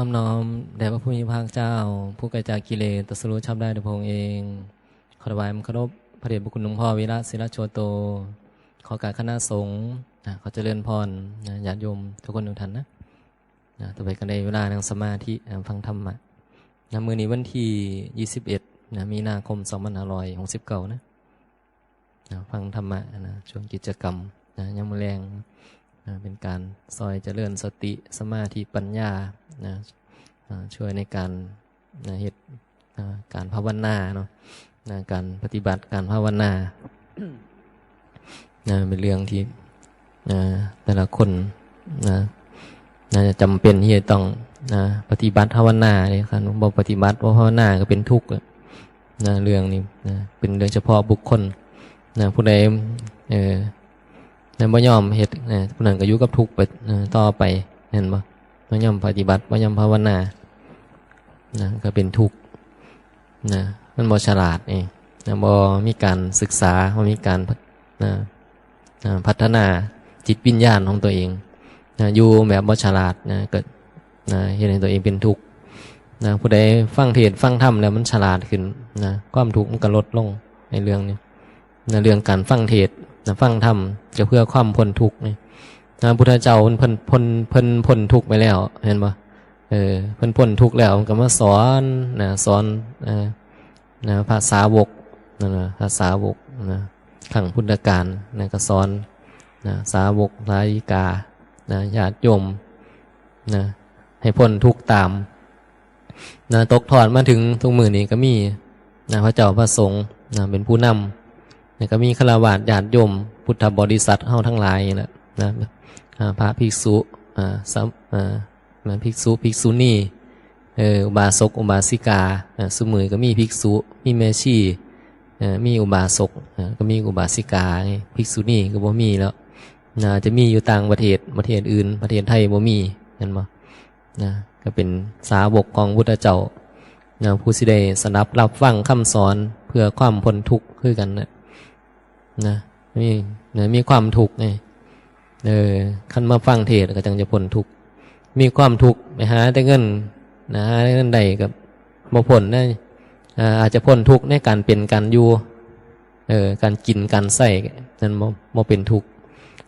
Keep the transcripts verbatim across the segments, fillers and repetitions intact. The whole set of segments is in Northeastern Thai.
น้อมน้อมแด่พระผู้มีพระภาคเจ้า ผู้ไกลจากกิเลส ตรัสรู้ชอบได้โดยพระองค์เอง ขอถวายความเคารพพระเดชพระคุณหลวงพ่อวีระศิลโชโต ขอโอกาสคณะสงฆ์นะ ขอเจริญพรนะ ญาติโยมทุกคนทุกท่านนะ นะ ต่อไปก็ได้เวลานั่งสมาธินะ ฟังธรรมะนะ มื้อนี้วันที่ยี่สิบเอ็ดนะ มีนาคม สองพันห้าร้อยหกสิบเก้านะ นะ ฟังธรรมะนะ ช่วงกิจกรรมนะ ยามมื้อแลงนะ เป็นการซอยเจริญสติ สมาธิ ปัญญานะ อ่า ช่วยในการนะ เฮ็ดนะ การภาวนาเนาะนะ การปฏิบัติ การภาวนานะ เป็นเรื่องที่นะ แต่ละคนนะ น่าจะจำเป็นที่จะต้องนะ ปฏิบัติภาวนาเลยครับ บ่ปฏิบัติ บ่ภาวนาก็เป็นทุกข์อะนะ เรื่องนี้นะ เป็นเรื่องเฉพาะบุคคลนะ ผู้ใด เอ่อ นะ บ่ยอมเฮ็ดนะ ผู้นั้นก็อยู่กับทุกข์ไปนะ ต่อไป เห็นบ่ บ่ยอมปฏิบัติ บ่ยอมภาวนานะ ก็เป็นทุกข์นะ มันบ่ฉลาดเองนะ บ่มีการศึกษา บ่มีการพัฒ- นะ อ่า พัฒนาจิตวิญญาณของตัวเองนะ อยู่แบบบ่ฉลาดนะ ก็นะ เฮ็ดให้ตัวเองเป็นทุกข์นะ ผู้ใดฟังเทศน์ฟังธรรมแล้วมันฉลาดขึ้นนะ ความทุกข์มันก็ลดลง ในเรื่องนี้นะ เรื่องการฟังเทศน์นะ ฟังธรรมก็เพื่อความพ้นทุกข์นี่นะ พุทธเจ้าเพิ่น เพิ่น เพิ่น เพิ่นพ้นทุกข์ไปแล้ว เห็นบ่ เออ เพิ่นพ้นทุกข์แล้ว เพิ่นก็มาสอนนะ สอน เอ่อ นะ พระสาวกนะ พระสาวกนะ ครั้งพุทธกาลนะ ก็สอนนะ สาวกสาวิกานะ ญาติโยมนะ ให้พ้นทุกข์ตามนะ ตกทอดมาถึงทุกมื้อนี้ก็มีนะ พระเจ้าพระสงฆ์นะ เป็นผู้นำ แล้วก็มีฆราวาสญาติโยม พุทธบริษัทเฮาทั้งหลายนี่แหละนะ อ่า พระภิกษุ อ่า สาม- อ่า นะ ภิกษุ ภิกษุณี เออ อุบาสก อุบาสิกา อ่า ซุมื้อก็มีภิกษุ มีแม่ชี เอ่อ มีอุบาสก เอ่อ ก็มีอุบาสิกาไง ภิกษุณีก็บ่มีแล้วนะ จะมีอยู่ต่างประเทศ ประเทศอื่น ประเทศไทยบ่มี เห็นบ่นะ ก็เป็นสาวกของพุทธเจ้านะ ผู้สิได้สดับรับฟังคำสอนเพื่อความพ้นทุกข์คือกันนะ นะ มี นะ มีความทุกข์ไง เออ คันมาฟังเทศน์ก็จั่งจะพ้นทุกข์ มีความทุกข์ ไปหาแต่เงินนะ หาแต่เงินได้ก็บ่พ้นนะ อ่า อาจจะพ้นทุกข์ในการเป็นการอยู่ เออ การกินการใช้นั่นบ่ บ่เป็นทุกข์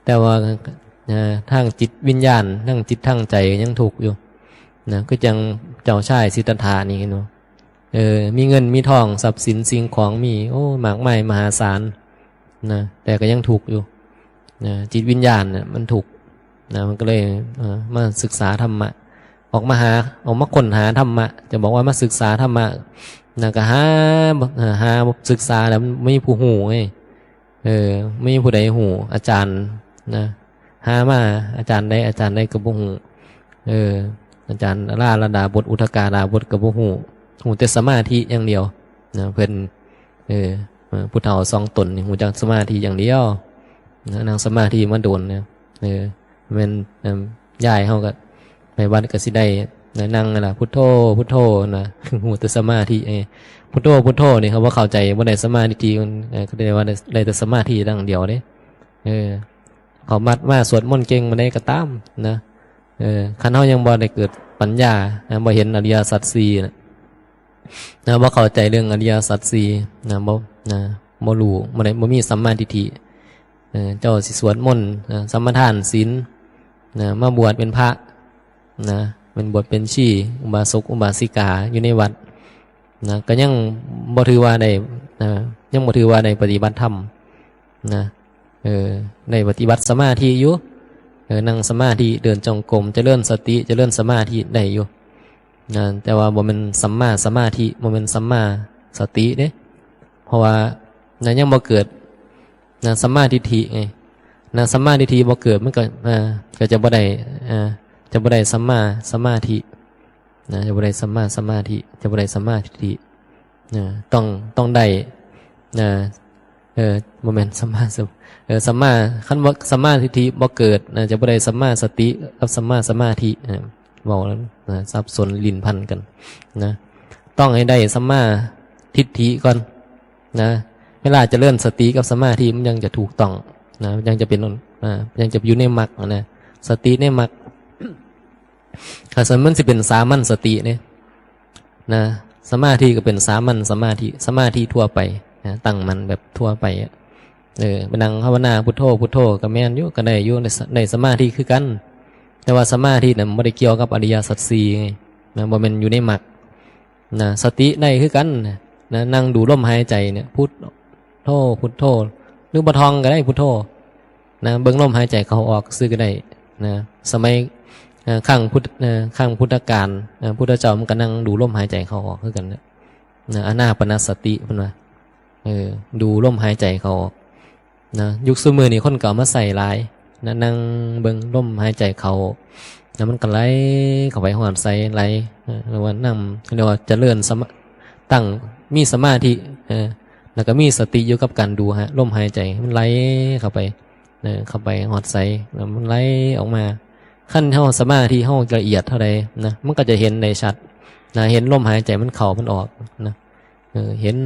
แต่ว่า อ่า ทางจิตวิญญาณ ทางจิตทางใจยังทุกข์อยู่นะ คือจั่งเจ้าชายสิทธัตถะนี่เห็นบ่ เออ มีเงินมีทอง ทรัพย์สินสิ่งของมี โอ้ มากมายมหาศาลนะ แต่ก็ยังทุกข์อยู่นะ จิตวิญญาณน่ะมันทุกข์นะ มันก็เลย เอ่อ มาศึกษาธรรมะ ออกมาหา ออกมาค้นหาธรรมะ จะบอกว่ามาศึกษาธรรมะนะ ก็หา เอ่อ หาศึกษาแล้วมันบ่มีผู้ฮู้ไง เออ บ่มีผู้ใดฮู้ อาจารย์นะ หามา อาจารย์ใด อาจารย์ใดก็บ่ฮู้ เออ อาจารย์ลาลดาบท อุทกาดาบทก็บ่ฮู้ ฮู้แต่สมาธิอย่างเดียวนะ เพิ่น เออ เออ ผู้เฒ่าสองตนนี่ฮู้จักสมาธิอย่างเดียวนะ นั่งสมาธิมาโดนนะ เออ แม่น เอิ่ม ยายเฮาก็ไปวัดก็สิได้นะ นั่งนั่นล่ะ พุทโธ พุทโธนะ ฮู้แต่สมาธิ เออ พุทโธ พุทโธนี่เขาบ่เข้าใจ บ่ได้สัมมาทิฏฐิ มัน เออ เขาได้ว่าได้ ได้แต่สมาธิอย่างเดียวเด้ เออ เขามัดมาสวดมนต์เก่งปานใดก็ตามนะ เออ คันเฮายังบ่ได้เกิดปัญญานะ บ่เห็นอริยสัจสี่นะ นะ บ่เข้าใจเรื่องอริยสัจสี่นะ บ่ นะ บ่รู้ บ่ได้ บ่มีสัมมาทิฏฐิ เออ เจ้าสิสวดมนต์นะ สมาทานศีลนะ มาบวชเป็นพระนะ เป็นบวชเป็นชี อุบาสกอุบาสิกาอยู่ในวัดนะ ก็ยังบ่ถือว่าได้นะ ยังบ่ถือว่าได้ปฏิบัติธรรมนะ เออ ได้ปฏิบัติสมาธิอยู่ เออ นั่งสมาธิ เดินจงกรม เจริญสติ เจริญสมาธิได้อยู่นะ แต่ว่าบ่แม่นสัมมาสมาธิ บ่แม่นสัมมาสติเด้ เพราะว่านะ ยังบ่เกิดนะ สัมมาทิฏฐิไงนะ สัมมาทิฏฐิบ่เกิด มันก็ อ่า ก็จะบ่ได้ อ่า จะบ่ได้สัมมาสมาธินะ จะบ่ได้สัมมาสมาธิ จะบ่ได้สัมมาทิฏฐินะ ต้อง ต้องได้นะ เออ บ่แม่นสัมมาสัม- เออ สัมมา คันว่าสัมมาทิฏฐิบ่เกิดนะ จะบ่ได้สัมมาสติกับสัมมาสมาธินะ เว้าแล้วนะ สับสนลิ้นพันกันนะ ต้องให้ได้สัมมาทิฏฐิก่อนนะ เวลาเจริญสติกับสมาธิมันยังจะถูกต้องนะ ยังจะเป็น อ่า ยังจะอยู่ในมรรคนะ สติในมรรค ถ้าสมมติมันสิเป็นสามัญสติเนี่ยนะ สมาธิก็เป็นสามัญสมาธิ สมาธิทั่วไปนะ ตั้งมั่นแบบทั่วไปอะ เออ ไปนั่งภาวนาพุทโธพุทโธก็แม่นอยู่ ก็ได้อยู่ ได้ส-, ได้สมาธิคือกัน แต่ว่าสมาธิน่ะมันบ่ได้เกี่ยวกับอริยสัจสี่ไงนะ บ่แม่นอยู่ในมรรคนะ สติได้คือกันนะ นั่งดูลมหายใจเนี่ย พุทโธพุทโธ หรือบ่ท่องก็ได้พุทโธนะ เบิ่งลมหายใจเข้าออกซื่อก็ได้นะ สมัย เอ่อ ครั้งพุทธ เอ่อ ครั้งพุทธกาล เอ่อ พุทธเจ้ามันก็นั่งดูลมหายใจเข้าออกคือกันนะ นะ อานาปานสติเพิ่นว่า เออ ดูลมหายใจเข้าออกนะ ยุคซุมื้อนี้คนก็เอามาใช้หลายนะ นั่งเบิ่งลมหายใจเข้า แล้วมันก็ไหลเข้าไปฮอดไส ไหล เอ่อ เรียกว่านำ เรียกว่าเจริญสมา-, ตั้ง มีสมาธิ เออ แล้วก็มีสติอยู่กับการดูฮะ ลมหายใจ มันไหลเข้าไป เออ เข้าไปฮอดไส แล้วมันไหลออกมา คันเฮาสมาธิเฮาละเอียดเท่าใดนะ มันก็จะเห็นได้ชัดนะ เห็นลมหายใจมันเข้ามันออกนะ เออ เห็น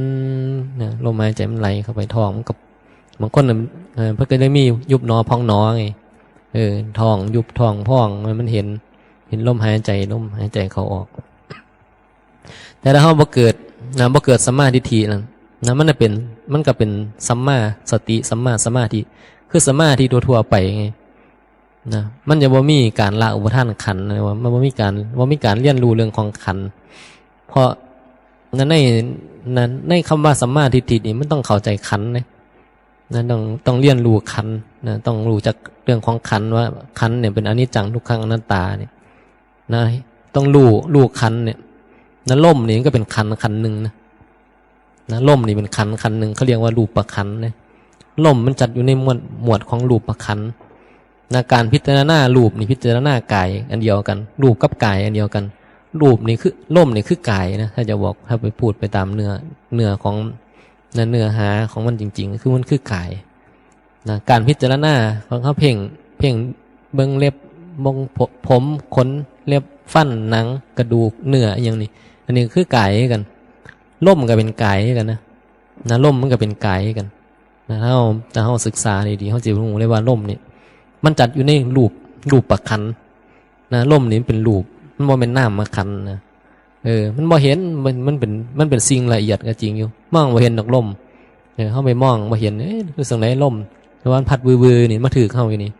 นะ ลมหายใจมันไหลเข้าไปท้อง มันก็ บางคนน่ะ เออ เพิ่นก็ได้มียุบหนอพองหนอไง เออ ท้องยุบท้องพอง มัน มันเห็น เห็นลมหายใจ ลมหายใจเข้าออก แต่ถ้าเฮาบ่เกิดนะ บ่เกิดสัมมาทิฏฐินั่นนะ มันน่ะเป็น มันก็เป็นสัมมาสติ สัมมาสมาธิ คือสมาธิทั่วๆไปไงนะ มันจะบ่มีการละอุปาทานขันธ์นะ ว่ามันบ่มีการ บ่มีการเรียนรู้เรื่องของขันธ์ เพราะใน ใน ในคำว่าสัมมาทิฏฐินี่มันต้องเข้าใจขันธ์นะ นะ ต้อง ต้องเรียนรู้ขันธ์นะ ต้องรู้จักเรื่องของขันธ์ว่าขันธ์เนี่ยเป็นอนิจจังทุกขังอนัตตาเนี่ยนะ ต้องรู้ รู้ขันธ์เนี่ยนะ ลมนี่มันก็เป็นขันธ์ขันธ์หนึ่งนะ นะ ลมนี่เป็นขันธ์ขันธ์หนึ่ง เขาเรียกว่ารูปขันธ์นะ ลมมันจัดอยู่ในหมวด หมวดของรูปขันธ์นะ การพิจารณารูปนี่พิจารณากายอันเดียวกัน รูปกับกายอันเดียวกัน รูปนี่คือ ลมนี่คือกายนะ ถ้าจะบอก ถ้าไปพูดไปตามเนื้อ เนื้อของ นะ เนื้อหาของมันจริงๆ คือมันคือกายนะ การพิจารณาของเขาเพ่ง เพ่งเบิ่งเล็บ เบิ่งผม ผม ขน เล็บ ฟัน หนัง กระดูก เนื้อ อหย่างนี้ อันนี้คือกายคือกัน ลมก็เป็นกายคือกันนะ นะ ลมมันก็เป็นกายคือกันนะ ถ้าเฮา ถ้าเฮาศึกษาดีๆ เฮาสิรู้เลยว่าลมนี่ มันจัดอยู่ในรูป รูปขันธ์นะ ลมนี่มันเป็นรูป มันบ่แม่นนามขันธ์นะ เออ มันบ่เห็น มัน มันเป็น มันเป็นสิ่งละเอียดก็จริงอยู่ มองบ่เห็นดอกลม เออ เฮาไปมองบ่เห็น เอ๊ะ คือจั่งใดลม แต่ว่ามันพัดวือๆ นี่ มาถืกเฮาอยู่นี่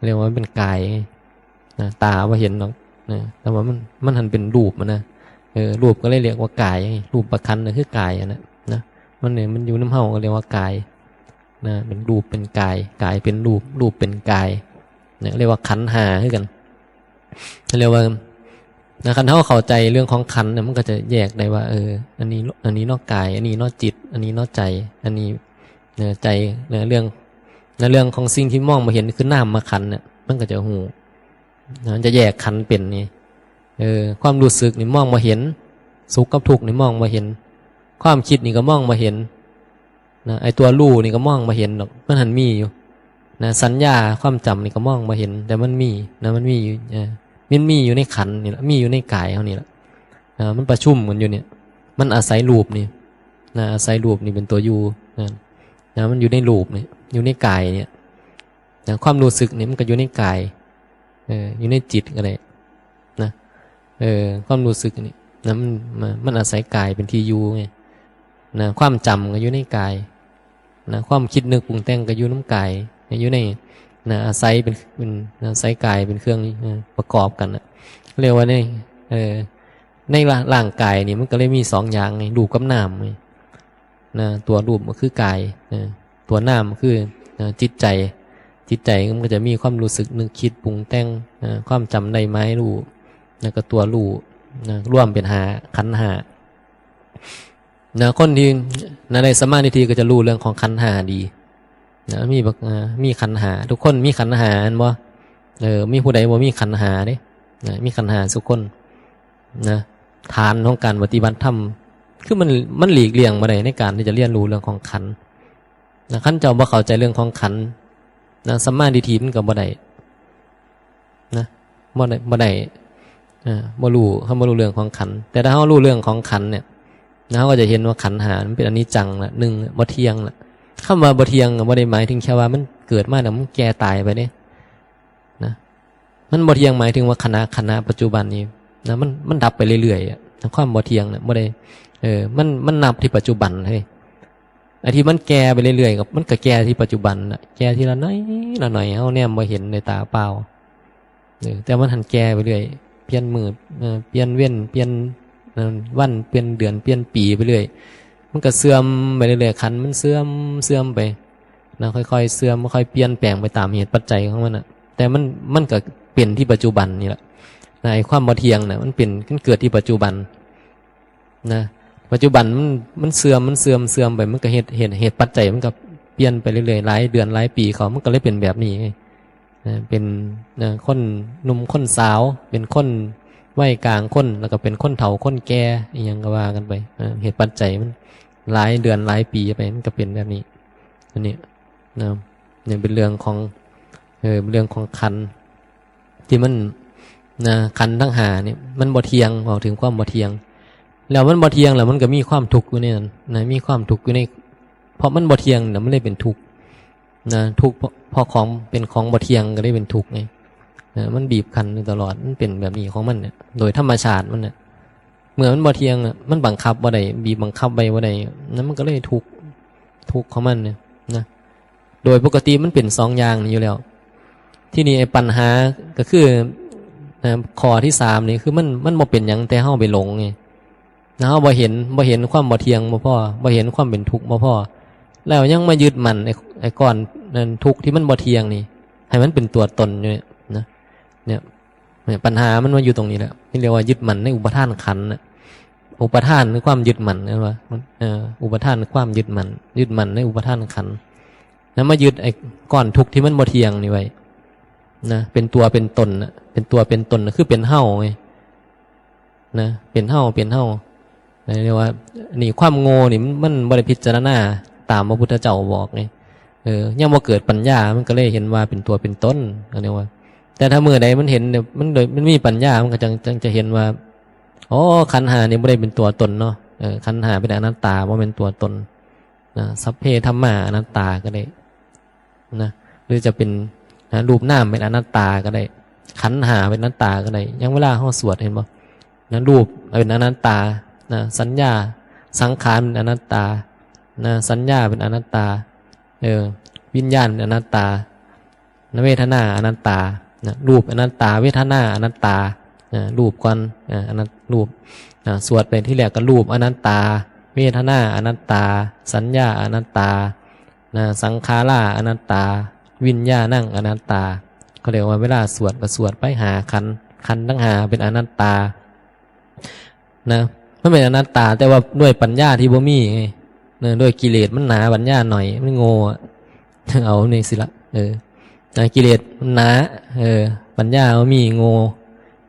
เรียกว่ามันเป็นกายนะ ตาบ่เห็นดอกนะ แต่ว่ามัน มันหันเป็นรูปมันนะ เออ รูปก็เลยเรียกว่ากาย รูปขันธ์น่ะคือกายอะนะ นะ มันเนี่ย มันอยู่นำเฮาก็เรียกว่ากายนะ เป็นรูปเป็นกาย กายเป็นรูป รูปเป็นกายนะ เรียกว่าขันธ์ห้าคือกัน เรียกว่า นะ คันเฮาเข้าใจเรื่องของขันธ์เนี่ย มันก็จะแยกได้ว่า เออ อันนี้ อันนี้เนาะกาย อันนี้เนาะจิต อันนี้เนาะใจ อันนี้ เอ่อ ใจ เอ่อ เรื่อง ในเรื่องของสิ่งที่มองบ่เห็นคือนามขันธ์เนี่ย มันก็จะฮู้นะ มันจะแยกขันธ์เป็นนี่ เออ ความรู้สึกนี่มองบ่เห็น สุขกับทุกข์นี่มองบ่เห็น ความคิดนี่ก็มองบ่เห็นนะ ไอ้ตัวรู้นี่ก็มองบ่เห็นดอก มันหันมีอยู่นะ สัญญาความจำนี่ก็มองบ่เห็น แต่มันมีนะ มันมีอยู่ เออ มันมีอยู่ในขันธ์นี่แหละ มีอยู่ในกายเฮานี่แหละ อ่า มันประชุมกันอยู่เนี่ย มันอาศัยรูปนี่นะ อาศัยรูปนี่เป็นตัวอยู่นะ นะ มันอยู่ในรูปนี่ อยู่ในกายเนี่ยนะ ความรู้สึกนี่มันก็อยู่ในกาย เออ อยู่ในจิตก็ได้นะ เออ ความรู้สึกนี่นะ มัน มัน มันอาศัยกายเป็นที่อยู่ไงนะ ความจำก็อยู่ในกายนะ ความคิดนึกปรุงแต่งก็อยู่นำกาย อยู่ใน นะ อาศัยเป็น เป็น อาศัยกายเป็นเครื่อง เอ่อ ประกอบกันนะ เรียกว่าใน เอ่อ ในร่าง ร่างกายนี่มันก็เลยมีสองอย่างไง รูปกับนามไงนะ ตัวรูปก็คือกายนะ ตัวนามก็คือ เอ่อ จิตใจ จิตใจมันก็จะมีความรู้สึกนึกคิดปรุงแต่ง เอ่อ ความจำได้หมายรู้ แล้วก็ตัวรู้นะ รวมเป็นห้า ขันธ์ห้า นะ คนที่ นะ ได้สัมมาทิฏฐิก็จะรู้เรื่องของขันธ์ห้าดีนะ มีบัก อ่า มีขันธ์ห้า ทุกคนมีขันธ์ห้า แม่นบ่ เออ มีผู้ใดบ่มีขันธ์ห้าเด้นะ มีขันธ์ห้าทุกคนนะ ฐานของการปฏิบัติธรรม คือมัน มันหลีกเลี่ยงบ่ได้ในการที่จะเรียนรู้เรื่องของขันธ์นะ คันเจ้าบ่เข้าใจเรื่องของขันธ์นะ สัมมาทิฏฐิมันก็บ่ได้ นะ บ่ได้ บ่ได้ เอ่อ บ่รู้ เฮาบ่รู้เรื่องของขันธ์ แต่ถ้าเฮารู้เรื่องของขันธ์เนี่ยนะ เฮาก็จะเห็นว่าขันธ์ห้ามันเป็นอนิจจังละ หนึ่ง บ่เที่ยงละ คำว่าบ่เที่ยงก็บ่ได้หมายถึงแค่ว่ามันเกิดมาแล้วมันแก่ตายไปเด้นะ มันบ่เที่ยงหมายถึงว่าขณะ ขณะปัจจุบันนี้นะ มัน มันดับไปเรื่อยๆอะ ความบ่เที่ยงน่ะบ่ได้ เออ มัน มันนับที่ปัจจุบันเฮ้ย ไอ้ที่มันแก่ไปเรื่อยๆ ก็ มันก็แก่ที่ปัจจุบันน่ะ แก่ทีละน้อยละน้อย เฮาแนมบ่เห็นด้วยตาเปล่า เออ แต่มันหั้นแก่ไปเรื่อย เปลี่ยนมื้อ เอ่อ เปลี่ยนเว็น เปลี่ยน เอ่อ วัน เปลี่ยนเดือน เปลี่ยนปีไปเรื่อย มันก็เสื่อมไปเรื่อยๆ ขันธ์มันเสื่อม เสื่อมไปนะ ค่อยๆ เสื่อม ค่อยเปลี่ยนแปลงไปตามเหตุปัจจัยของมันน่ะ แต่มัน มันก็เป็นที่ปัจจุบันนี่แหละนะ ไอ้ความบ่เที่ยงน่ะ มันเป็น มันเกิดที่ปัจจุบัน นะ ปัจจุบันมัน มันเสื่อม มันเสื่อม เสื่อมไป มันก็เหตุ เหตุ เหตุปัจจัยมันก็เปลี่ยนไปเรื่อยๆ หลายเดือนหลายปีเขา มันก็เลยเป็นแบบนี้ไง นะ เป็น นะ คนหนุ่มคนสาว เป็นคนวัยกลางคน แล้วก็เป็นคนเฒ่าคนแก่ อิหยังก็ว่ากันไป นะ เหตุปัจจัยมันหลายเดือนหลายปีไป มันก็เป็นแบบนี้ อันนี้นะ เนี่ยเป็นเรื่องของ เออ เป็นเรื่องของขันธ์ ที่มัน นะ ขันธ์ทั้งห้าเนี่ย มันบ่เที่ยง เว้าถึงความบ่เที่ยง แล้วมันบ่เที่ยง แล้วมันก็มีความทุกข์อยู่ในนั้นนะ มีความทุกข์อยู่ใน เพราะมันบ่เที่ยงน่ะ มันเลยเป็นทุกข์นะ ทุกข์เพราะ เพราะของเป็นของบ่เที่ยงก็เลยเป็นทุกข์ไงนะ มันบีบคั้นอยู่ตลอด มันเป็นแบบนี้ของมันเนี่ย โดยธรรมชาติมันเนี่ย เมื่อมันบ่เที่ยงน่ะ มันบังคับบ่ได้ บีบบังคับไว้บ่ได้ นั่นมันก็เลยทุกข์ ทุกข์ของมันเนี่ยนะ โดยปกติมันเป็นสองอย่างนี้อยู่แล้ว ทีนี้ไอ้ปัญหาก็คือ นะ ข้อที่สามนี่คือมัน มันบ่เป็นหยัง แต่เฮาไปหลงไง นะ เฮาบ่เห็น บ่เห็นความบ่เที่ยงบ่พอ บ่เห็นความเป็นทุกข์บ่พอ แล้วยังมายึดมั่นไอ้ ไอ้ก้อนนั้นทุกข์ที่มันบ่เที่ยงนี่ ให้มันเป็นตัวตนอยู่เนี่ยนะ เนี่ย เนี่ย ปัญหามันมาอยู่ตรงนี้แหละ นี่เรียกว่ายึดมั่นในอุปาทานขันธ์น่ะ อุปาทานคือความยึดมั่น เห็นปะ เออ อุปาทานคือความยึดมั่น ยึดมั่นในอุปาทานขันธ์ แล้วมายึดไอ้ก้อนทุกข์ที่มันบ่เที่ยงนี่ไว้นะ เป็นตัวเป็นตนน่ะ เป็นตัวเป็นตนน่ะ คือเป็นเฮาไงนะ เป็นเฮา เป็นเฮา เรียกว่า นี่ความโง่นี่มัน มันบ่ได้พิจารณาตามพระพุทธเจ้าบอกไง เออ ยังบ่เกิดปัญญา มันก็เลยเห็นว่าเป็นตัวเป็นตน อันนี้ว่า แต่ถ้าเมื่อใดมันเห็นเนี่ย มันโดย มันมีปัญญา มันก็จั่ง จั่งจะเห็นว่า อ๋อ ขันธ์ห้านี่บ่ได้เป็นตัวตนเนาะ เออ ขันธ์ห้าเป็นอนัตตา บ่แม่นตัวตนนะ สัพเพธัมมาอนัตตาก็ได้นะ หรือจะเป็น นะ รูปนามเป็นอนัตตาก็ได้ ขันธ์ห้าเป็นอนัตตาก็ได้ อย่างเวลาเฮาสวด เห็นบ่ นะ รูปเป็นอนัตตา นะ สัญญา สังขารเป็นอนัตตา นะ สัญญาเป็นอนัตตา เออ วิญญาณเป็นอนัตตา นะ เวทนาอนัตตา นะ รูปอนัตตา เวทนาอนัตตา นะ รูปก่อน อ่า อนัต รูป อ่า สวดไปที่แรกก็รูปอนัตตา เวทนาอนัตตา สัญญาอนัตตา นะ สังขาราอนัตตา วิญญาณังอนัตตา เขาเรียกว่าเวลาสวดก็สวดไปห้าขันธ์ ขันธ์ทั้งห้าเป็นอนัตตา นะ มันเป็นอนัตตา แต่ว่าด้วยปัญญาที่บ่มีไง นะ ด้วยกิเลสมันหนา ปัญญาหน่อย มันโง่อะ เอานี่สิละ เออ นะ กิเลสมันหนา เออ ปัญญาบ่มี โง่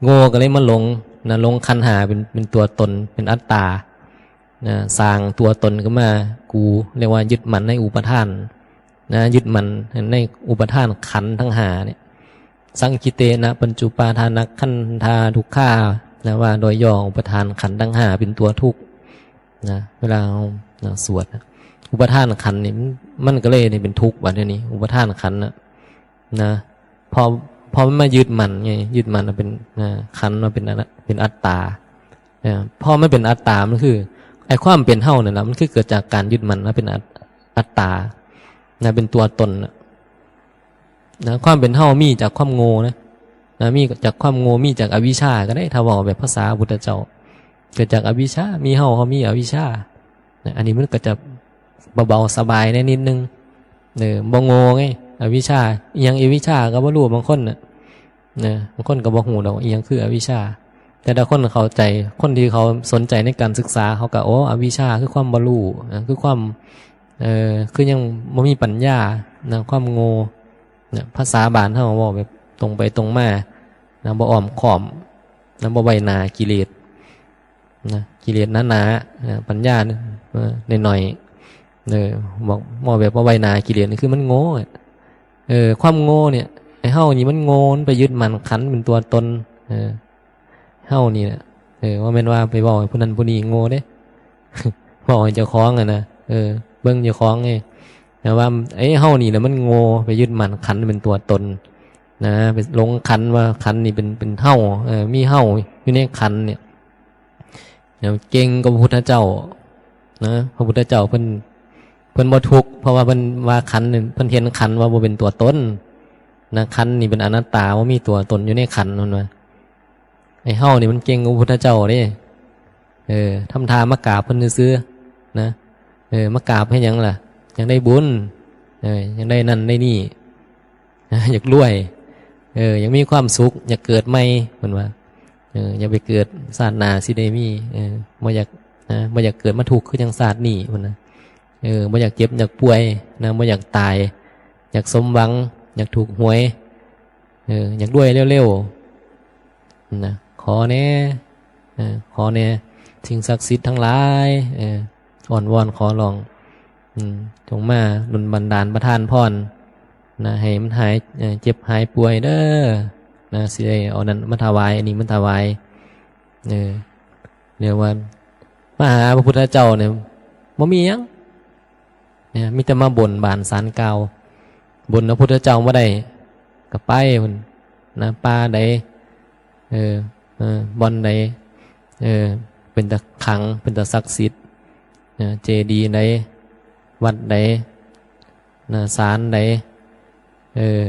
โง่ก็เลยมาหลง นะ หลงขันธ์ห้าเป็น เป็นตัวตน เป็นอัตตา นะ สร้างตัวตนขึ้นมา กู เรียกว่ายึดมั่นในอุปาทาน นะ ยึดมั่นในอุปาทานขันธ์ทั้งห้าเนี่ย สังคขิเตนะปัญจุปาทานักขันธาทุกขา นะ ว่าโดยย่ออุปาทานขันธ์ทั้งห้าเป็นตัวทุกข์ นะ เวลาเรา นะ สวดนะ อุปาทานขันธ์นี่มัน มันก็เลยนี่เป็นทุกข์ บัดนี้ อุปาทานขันธ์นะ นะ พอ พอมันมายึดมั่นไง ยึดมั่นว่าเป็น นะ ขันธ์ว่าเป็นอนัต เป็นอัตตา นะ พอมันเป็นอัตตา มันคือ ไอ้ความเป็นเฮานั่นแหละ มันคือเกิดจากการยึดมั่นว่าเป็นอัต อัตตา นะ เป็นตัวตนนะ นะ ความเป็นเฮามีจากความโง่นะ นะ มีจากความโง่ มีจากอวิชชาก็ได้ ถ้าเว้าแบบภาษาพุทธเจ้า เกิดจากอวิชชา มีเฮา เฮามีอวิชชา นะ อันนี้มันก็จะเบาๆสบายแน่นิดนึง เออ บ่โง่ไง อวิชชา อิหยังอวิชชาก็บ่รู้ บางคนน่ะ นะ บางคนก็บ่ฮู้ดอกอิหยังคืออวิชชา แต่ถ้าคนเข้าใจ คนที่เขาสนใจในการศึกษา เขาก็ โอ้ อวิชชาคือความบ่รู้ นะ คือความ เอ่อ คือยังบ่มีปัญญา นะ ความโง่ นะ ภาษาบ้านเฮาเว้าแบบตรงไปตรงมา นะ บ่อ้อมค้อม นะ บ่ไว้หน้ากิเลส นะ กิเลสหนาๆ นะ ปัญญา เออ น้อยๆ เออ บอก เว้าแบบบ่ไว้หน้ากิเลสนี่คือมันโง่อะ เออ ความโง่เนี่ย ไอ้เฮานี่มันโง่ มันไปยึดมั่นขันธ์เป็นตัวตน เออ เฮานี่แหละ เออ บ่แม่นว่าไปเว้าให้ผู้นั้นผู้นี้โง่เด้ เว้าให้เจ้าของอะนะ เออ เบิ่งเจ้าของไง แต่ว่าไอ้เฮานี่แหละมันโง่ ไปยึดมั่นขันธ์เป็นตัวตน นะ ไปหลงขันว่าขันนี่เป็น เป็นเฮา เออ มีเฮาอยู่ในขันเนี่ย เนี่ย เก่งกว่าพระพุทธเจ้า นะ พระพุทธเจ้าเพิ่น เพิ่นบ่ทุกข์ เพราะว่าเพิ่นว่าขันนี่ เพิ่นเห็นขันว่าบ่เป็นตัวตน นะ ขันนี่เป็นอนัตตา บ่มีตัวตนอยู่ในขัน นั่นว่า ไอ้เฮานี่มันเก่งกว่าพระพุทธเจ้าเด้ เออ ทำท่ามากราบเพิ่นซื่อๆ นะ เออ มากราบให้หยังล่ะ อยากได้บุญ เออ อยากได้นั่นได้นี่ นะ อยากรวย เออ อยากมีความสุข อยากเกิดใหม่ เพิ่นว่า เออ อยากไปเกิดชาติหน้าสิได้มี เออ บ่อยาก นะ บ่อยากเกิดมาทุกข์คือจังชาตินี้ เพิ่นนะ เออ บ่อยากเจ็บ อยากป่วย นะ บ่อยากตาย อยากสมหวัง อยากถูกหวย เออ อยากรวยเร็วๆ นะ ขอแหน่ เออ ขอแหน่ สิ่งศักดิ์สิทธิ์ทั้งหลาย เออ อ้อนวอนขอร้อง อืม จงมาดลบันดาลประทานพร นะ ให้มันหาย เออ เจ็บหายป่วยเด้อ นะ สิได้เอานั้นมาถวาย อันนี้มาถวาย เออ เรียกว่า มาหาพระพุทธเจ้าเนี่ย บ่มีหยัง เนี่ย มีแต่มาบนบานศาลกล่าว บนพระพุทธเจ้าบ่ได้ ก็ไปพุ้นนะ ป่าใด เออ เออ บ่อนใด เออ เป็นตาขลัง เป็นตาศักดิ์สิทธิ์ นะ เจดีย์ใด วัดใด นะ ศาลใด เออ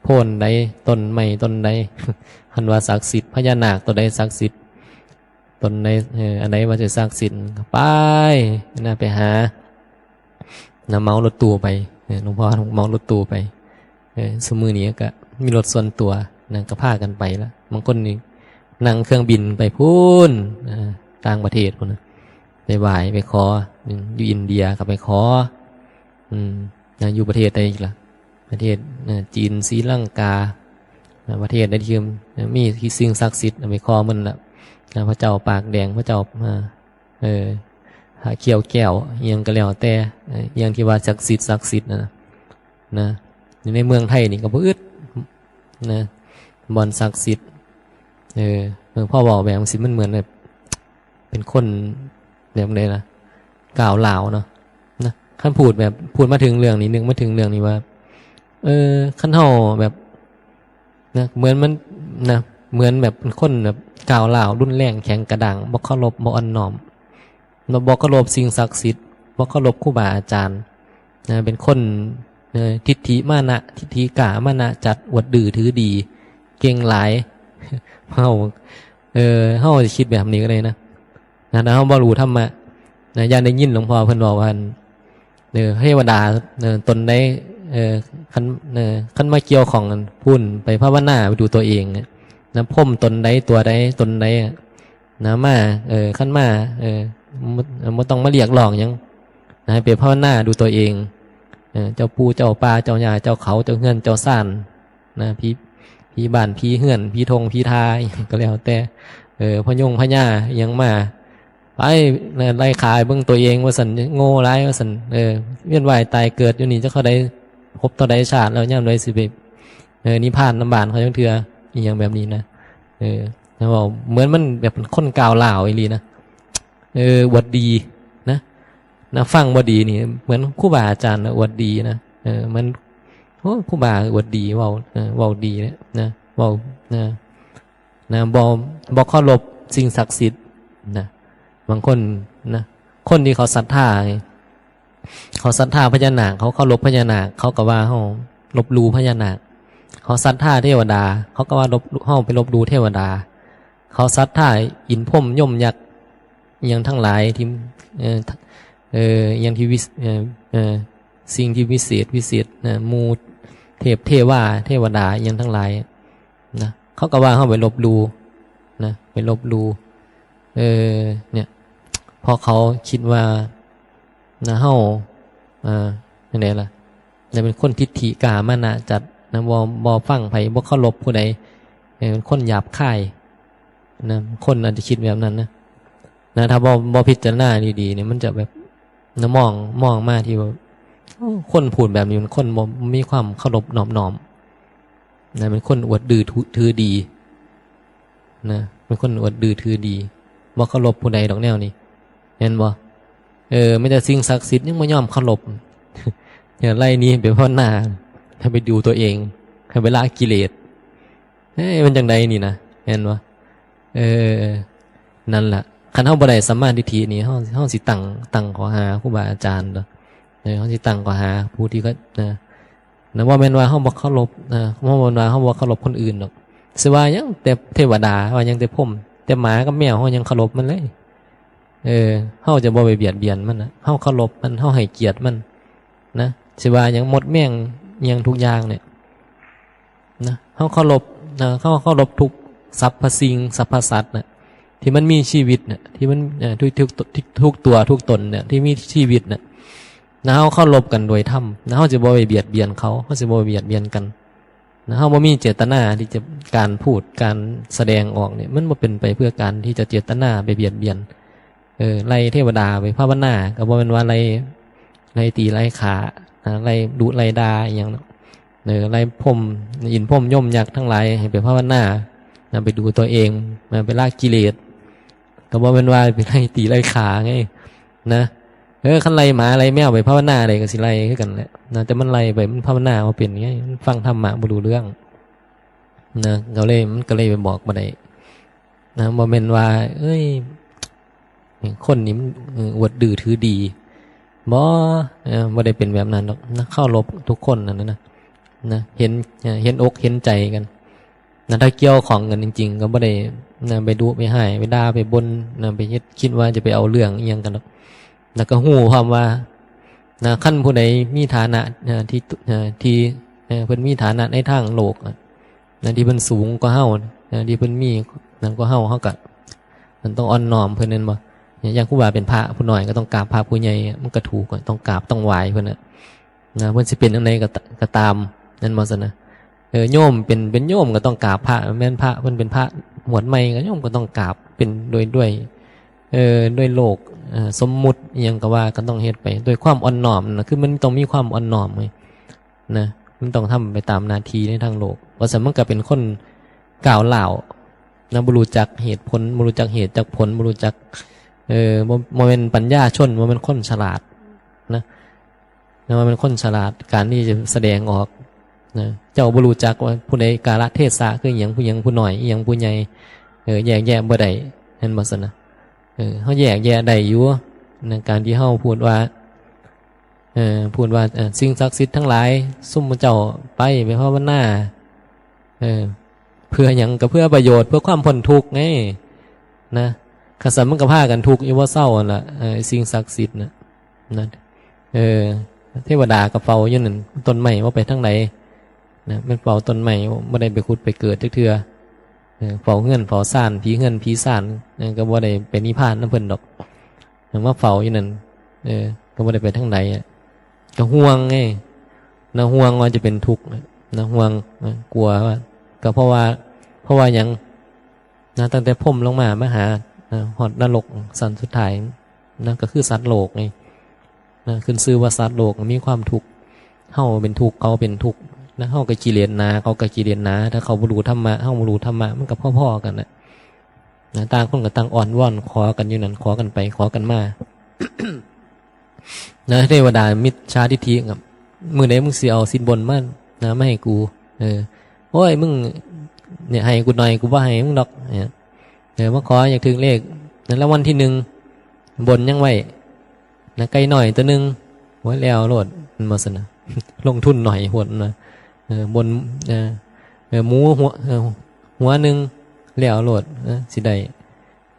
โพนใด ต้นไม้ต้นใด คันว่าศักดิ์สิทธิ์ พญานาคตัวใดศักดิ์สิทธิ์ ต้นใด เออ อันใดว่าสิศักดิ์สิทธิ์ ก็ไป นะ ไปหา นะ เหมารถตู้ไป เออ หลวงพ่อเหมารถตู้ไป เออ ซุมื้อนี้ก็มีรถส่วนตัว นะ ก็พากันไปละ บางคนนี่นั่งเครื่องบินไปพู้น นะ ต่างประเทศพู้นนะ ไปไหว้ ไปขอ อืม อยู่อินเดียก็ไปขอ อืม นะ อยู่ประเทศใดอีกล่ะ ประเทศ นะ จีน ศรีลังกา นะ ประเทศใดที่ นะ มีสิ่งศักดิ์สิทธิ์ ไปขอมันละ นะ พระเจ้าปากแดง พระเจ้า อ่า เออ พระเขี้ยวแก้ว อิหยังก็แล้วแต่ เอ่อ อิหยังที่ว่าศักดิ์สิทธิ์ ศักดิ์สิทธิ์นะ นะ อยู่ในเมืองไทยนี่ก็บ่อึด นะ บ่อนศักดิ์สิทธิ์ เออ เออ พอเว้าแบบจั่งซี้มันเหมือนแบบ เป็นคนแบบใดล่ะ ก้าวร้าวเนาะ นะ คันพูดแบบ พูดมาถึงเรื่องนี้ นึกมาถึงเรื่องนี้ว่า เออ คันเฮาแบบ นะ เหมือนมัน นะ เหมือนแบบเป็นคนแบบก้าวร้าว รุนแรง แข็งกระด้าง บ่เคารพ บ่อ่อนน้อม บ่ บ่เคารพสิ่งศักดิ์สิทธิ์ บ่เคารพครูบาอาจารย์ นะ เป็นคน เอ่อ ทิฐิมานะ ทิฐิกล้ามานะจัด อวดดื้อถือดี เก่งหลาย เฮา เออ เฮาจะคิดแบบนี้ก็ได้นะ นะ ถ้าเฮาบ่รู้ธรรมะ นะ ย่านได้ยินหลวงพ่อเพิ่นบอกว่า เออ เทวดา เออ ตนใด เออ คัน เออ คันมาเกี่ยวข้องกัน พู้นไปภาวนาไปดูตัวเองอะ นะ พรหมตนใดตัวใดตนใดอะ นะ มา เออ คันมา เออ บ่ บ่ต้องมาเรียกร้องหยัง นะ ให้ไปภาวนาดูตัวเอง เออ เจ้าปู่เจ้าป่า เจ้าย่า เจ้าเขา เจ้าเฮือน เจ้าซาน นะ ผี ผีบ้าน ผีเฮือน ผีท่ง ผีทา อิหยังก็แล้วแต่ เออ พญงพญา อิหยังมา ไป นะ ไล่ขายเบิ่งตัวเองว่าซั่น โง่หลายว่าซั่น เออ เวียนว่ายตายเกิดอยู่นี่จักเท่าใด ภพเท่าใดชาติแล้ว ยามใดสิไป เออ นิพพานนำบ้านเขาจักเทื่อ อิหยังแบบนี้นะ เออ แล้วเว้าเหมือนมันแบบเป็นคนก้าวร้าวอีหลีนะ เออ อวดดีนะ นะ ฟังบ่ดีนี่ เหมือนครูบาอาจารย์นะ อวดดีนะ เออ เหมือน โอ้ ครูบาอวดดี เว้า เออ เว้าดีเนี่ยนะ เว้า นะ นะ บ่ บ่เคารพสิ่งศักดิ์สิทธิ์นะ บางคนนะ คนที่เขาศรัทธาไง เขาศรัทธาพญานาค เขาเคารพพญานาค เขาก็ว่าเฮาลบหลู่พญานาค เขาศรัทธาเทวดา เขาก็ว่าลบ เฮาไปลบหลู่เทวดา เขาศรัทธาอินทร์พรหมยมยักษ์ อิหยังทั้งหลายที่ เอ่อ เอ่อ อิหยังที่วิเศษ เอ่อ เอ่อ สิ่งที่วิเศษ วิเศษนะ หมู่เทพเทวา เทวดา อิหยังทั้งหลายนะ เขาก็ว่าเฮาไปลบหลู่นะ ไปลบหลู่ เออ เนี่ย เพราะเขาคิดว่า นะ เฮา อ่า จั่งใดล่ะ จะเป็นคนทิฐิกล้ามานะจัดนะ บ่ บ่ฟังไผ บ่เคารพผู้ใด เออ เป็นคนหยาบคายนะ คนอาจจะคิดแบบนั้นนะ นะ ถ้าบ่ บ่พิจารณาดีๆ เนี่ย มันจะแบบ นะ มอง มองมาที่ว่า โอ้ คนพูดแบบนี้มันคนบ่มีความเคารพนอบน้อมนะ เป็นคนอวดดื้อถือ ถือดีนะ เป็นคนอวดดื้อถือดี บ่เคารพผู้ใดดอกแนวนี้ เห็นบ่ เออ แม้แต่สิ่งศักดิ์สิทธิ์ยังบ่ยอมเคารพ เนี่ย ไล่หนีไปภาวนา ให้ไปดูตัวเอง ให้ไปละกิเลส เอ้ย มันจั่งใดนี่นะ แม่นบ่ เออ นั่นล่ะ คันเฮาบ่ได้สัมมาทิฏฐินี่ เฮา เฮาสิตั้ง ตั้งข้อหาครูบาอาจารย์เด้อ เออ เฮาสิตั้งข้อหาผู้ที่เขา นะ นะ บ่แม่นว่าเฮาบ่เคารพ นะ บ่แม่นว่าเฮาบ่เคารพคนอื่นดอก สิว่าหยังแต่เทวดา ว่าหยังแต่พรหม แต่หมากับแมวเฮายังเคารพมันเลย เออ เฮาจะบ่ไปเบียดเบียนมันนะ เฮาเคารพมัน เฮาให้เกียรติมัน นะ สิว่าหยังมดแมง หยังทุกอย่างเนี่ย นะ เฮาเคารพ นะ เฮาเคารพทุกสรรพสิ่ง สรรพสัตว์นะ ที่มันมีชีวิตนะ ที่มัน เอ่อ ทุก ทุก ทุก ทุกตัว ทุกตนเนี่ย ที่มีชีวิตนะ นะ เฮาเคารพกันโดยธรรม นะ เฮาจะบ่ไปเบียดเบียนเขา เฮาจะบ่ไปเบียดเบียนกัน นะ เฮาบ่มีเจตนาที่จะ การพูด การแสดงออกเนี่ย มันบ่เป็นไปเพื่อการที่จะเจตนาไปเบียดเบียน เออ ไล่เทวดาไปภาวนา ก็บ่แม่นว่าไล่ ไล่ตีไล่ฆ่า นะ ไล่ดุไล่ด่าอิหยังเนาะ เออ ไล่พรหม อินทร์พรหมยมยักษ์ทั้งหลายให้ไปภาวนา นะ ไปดูตัวเอง นะ ไปละกิเลส ก็บ่แม่นว่าไปไล่ตีไล่ฆ่าไง นะ เออ คันไล่หมาไล่แมวไปภาวนาได้ก็สิไล่คือกันแหละ นะ แต่มันไล่ไป มันภาวนาบ่เป็นไง มันฟังธรรมะบ่รู้เรื่อง นะ ก็เลย มันก็เลยไปบอกบ่ได้ นะ บ่แม่นว่า เอ้ย คนนี้มัน เออ อวดดื้อถือดี บ่ เออ บ่ได้เป็นแบบนั้นดอก นะ เคารพทุกคนนั่นนะ นะ เห็น เอ่อ เห็นอกเห็นใจกัน นะ ถ้าเกี่ยวข้องกันจริงๆ ก็บ่ได้ นะ ไปดุไปฮ้าย ไปด่า ไปบ่น นะ ไปเฮ็ด คิดว่าจะไปเอาเรื่องอิหยังกันดอก แล้วก็ฮู้พร้อมว่า นะ คันผู้ใดมีฐานะ นะ ที่ นะ ที่ เอ่อ เพิ่นมีฐานะในทางโลกอะ นะ ที่เพิ่นสูงกว่าเฮา นะ ที่เพิ่นมีนั่นกว่าเฮา เฮาก็ มันต้องอ่อนน้อมเพิ่น แม่นบ่ อย่างครูบาเป็นพระผู้น้อยก็ต้องกราบพระผู้ใหญ่ มันก็ถูกอะ ต้องกราบต้องไหว้เพิ่นน่ะ นะ เพิ่นสิเป็นจั่งใดก็ต- ก็ตาม แม่นบ่ซั่นนะ เออ โยมเป็น เป็นโยมก็ต้องกราบพระ แม่นพระเพิ่นเป็นพระบวชใหม่ก็โยมก็ต้องกราบ เป็นด้วย ด้วย เออ ด้วยโลก เออ สมมุติอิหยังก็ว่าก็ต้องเฮ็ดไป ด้วยความอ่อนน้อมนะ คือมันต้องมีความอ่อนน้อมไง นะ มันต้องทำไปตามหน้าที่ในทางโลก ว่าซั่นมันก็เป็นคนก้าวร้าว นะ บ่รู้จักเหตุผล บ่รู้จักเหตุจักผล บ่รู้จัก เออ บ่ บ่แม่นปัญญาชน บ่แม่นคนฉลาด นะ นะ บ่แม่นคนฉลาด การที่จะแสดงออก นะ เจ้าบ่รู้จักว่าผู้ใดกาลเทศะคือหยัง ผู้หยังผู้น้อย อิหยังผู้ใหญ่ เออ แยกแยะบ่ได้ แม่นบ่ซั่นนะ เออ เฮาแยกแยะได้อยู่ นะ การที่เฮาพูดว่า เออ พูดว่า เออ สิ่งศักดิ์สิทธิ์ทั้งหลาย ซุมเจ้าไป ไปภาวนา เออ เพื่อหยัง ก็เพื่อประโยชน์ เพื่อความพ้นทุกข์ไง นะ คันซั้นมันก็พากันทุกข์อยู่บ่เซาหั่นล่ะ เออ สิ่งศักดิ์สิทธิ์น่ะ นะ เออ เทวดาก็เฝ้าอยู่นั่น ต้นไม้บ่ไปทางใด นะ มันเฝ้าต้นไม้ บ่ได้ไปผุดไปเกิดจักเทื่อ เออ เฝ้าเฮือนเฝ้าซาน ผีเฮือนผีซาน เออ ก็บ่ได้ไปนิพพานนำเพิ่นดอก มาเฝ้าอยู่นั่น เออ ก็บ่ได้ไปทางใดอะ ก็ห่วงไง นะ ห่วงว่าจะเป็นทุกข์ นะ ห่วง นะ กลัวว่า ก็เพราะว่า เพราะว่าหยัง นะ ตั้งแต่พรหมลงมา มาหา นะ ฮอดนรกชั้นสุดท้าย นะ ก็คือสัตว์โลกไง นะ ขึ้นชื่อว่าสัตว์โลกมีความทุกข์ เฮาเป็นทุกข์ เขาเป็นทุกข์ นะ เฮาก็กิเลสหนา เขาก็กิเลสหนา ถ้าเขาบ่รู้ธรรมะ เฮาบ่รู้ธรรมะ มันก็พอๆกันน่ะ นะ ต่างคนก็ต่างอ้อนวอน ขอกันอยู่นั่น ขอกันไป ขอกันมา นะ เทวดามิจฉาทิฏฐิก็ มื้อใดมึงสิเอาสินบนมา นะ มาให้กู เออ โอ้ย มึง เนี่ย ให้กูหน่อย กูบ่ให้มึงดอก เนี่ย เออ มาขออยากถืกเลข นะ รางวัลที่หนึ่ง บนยังไว้ นะ ไก่น้อยตัวหนึ่ง โอ้ย แล้วโลด แม่นบ่ซั่นนะ ลงทุนหน่อยโพดนะ เออ บน เออ เออ หมูหัว เออ หัวหนึ่ง แล้วโลด เออ สิได้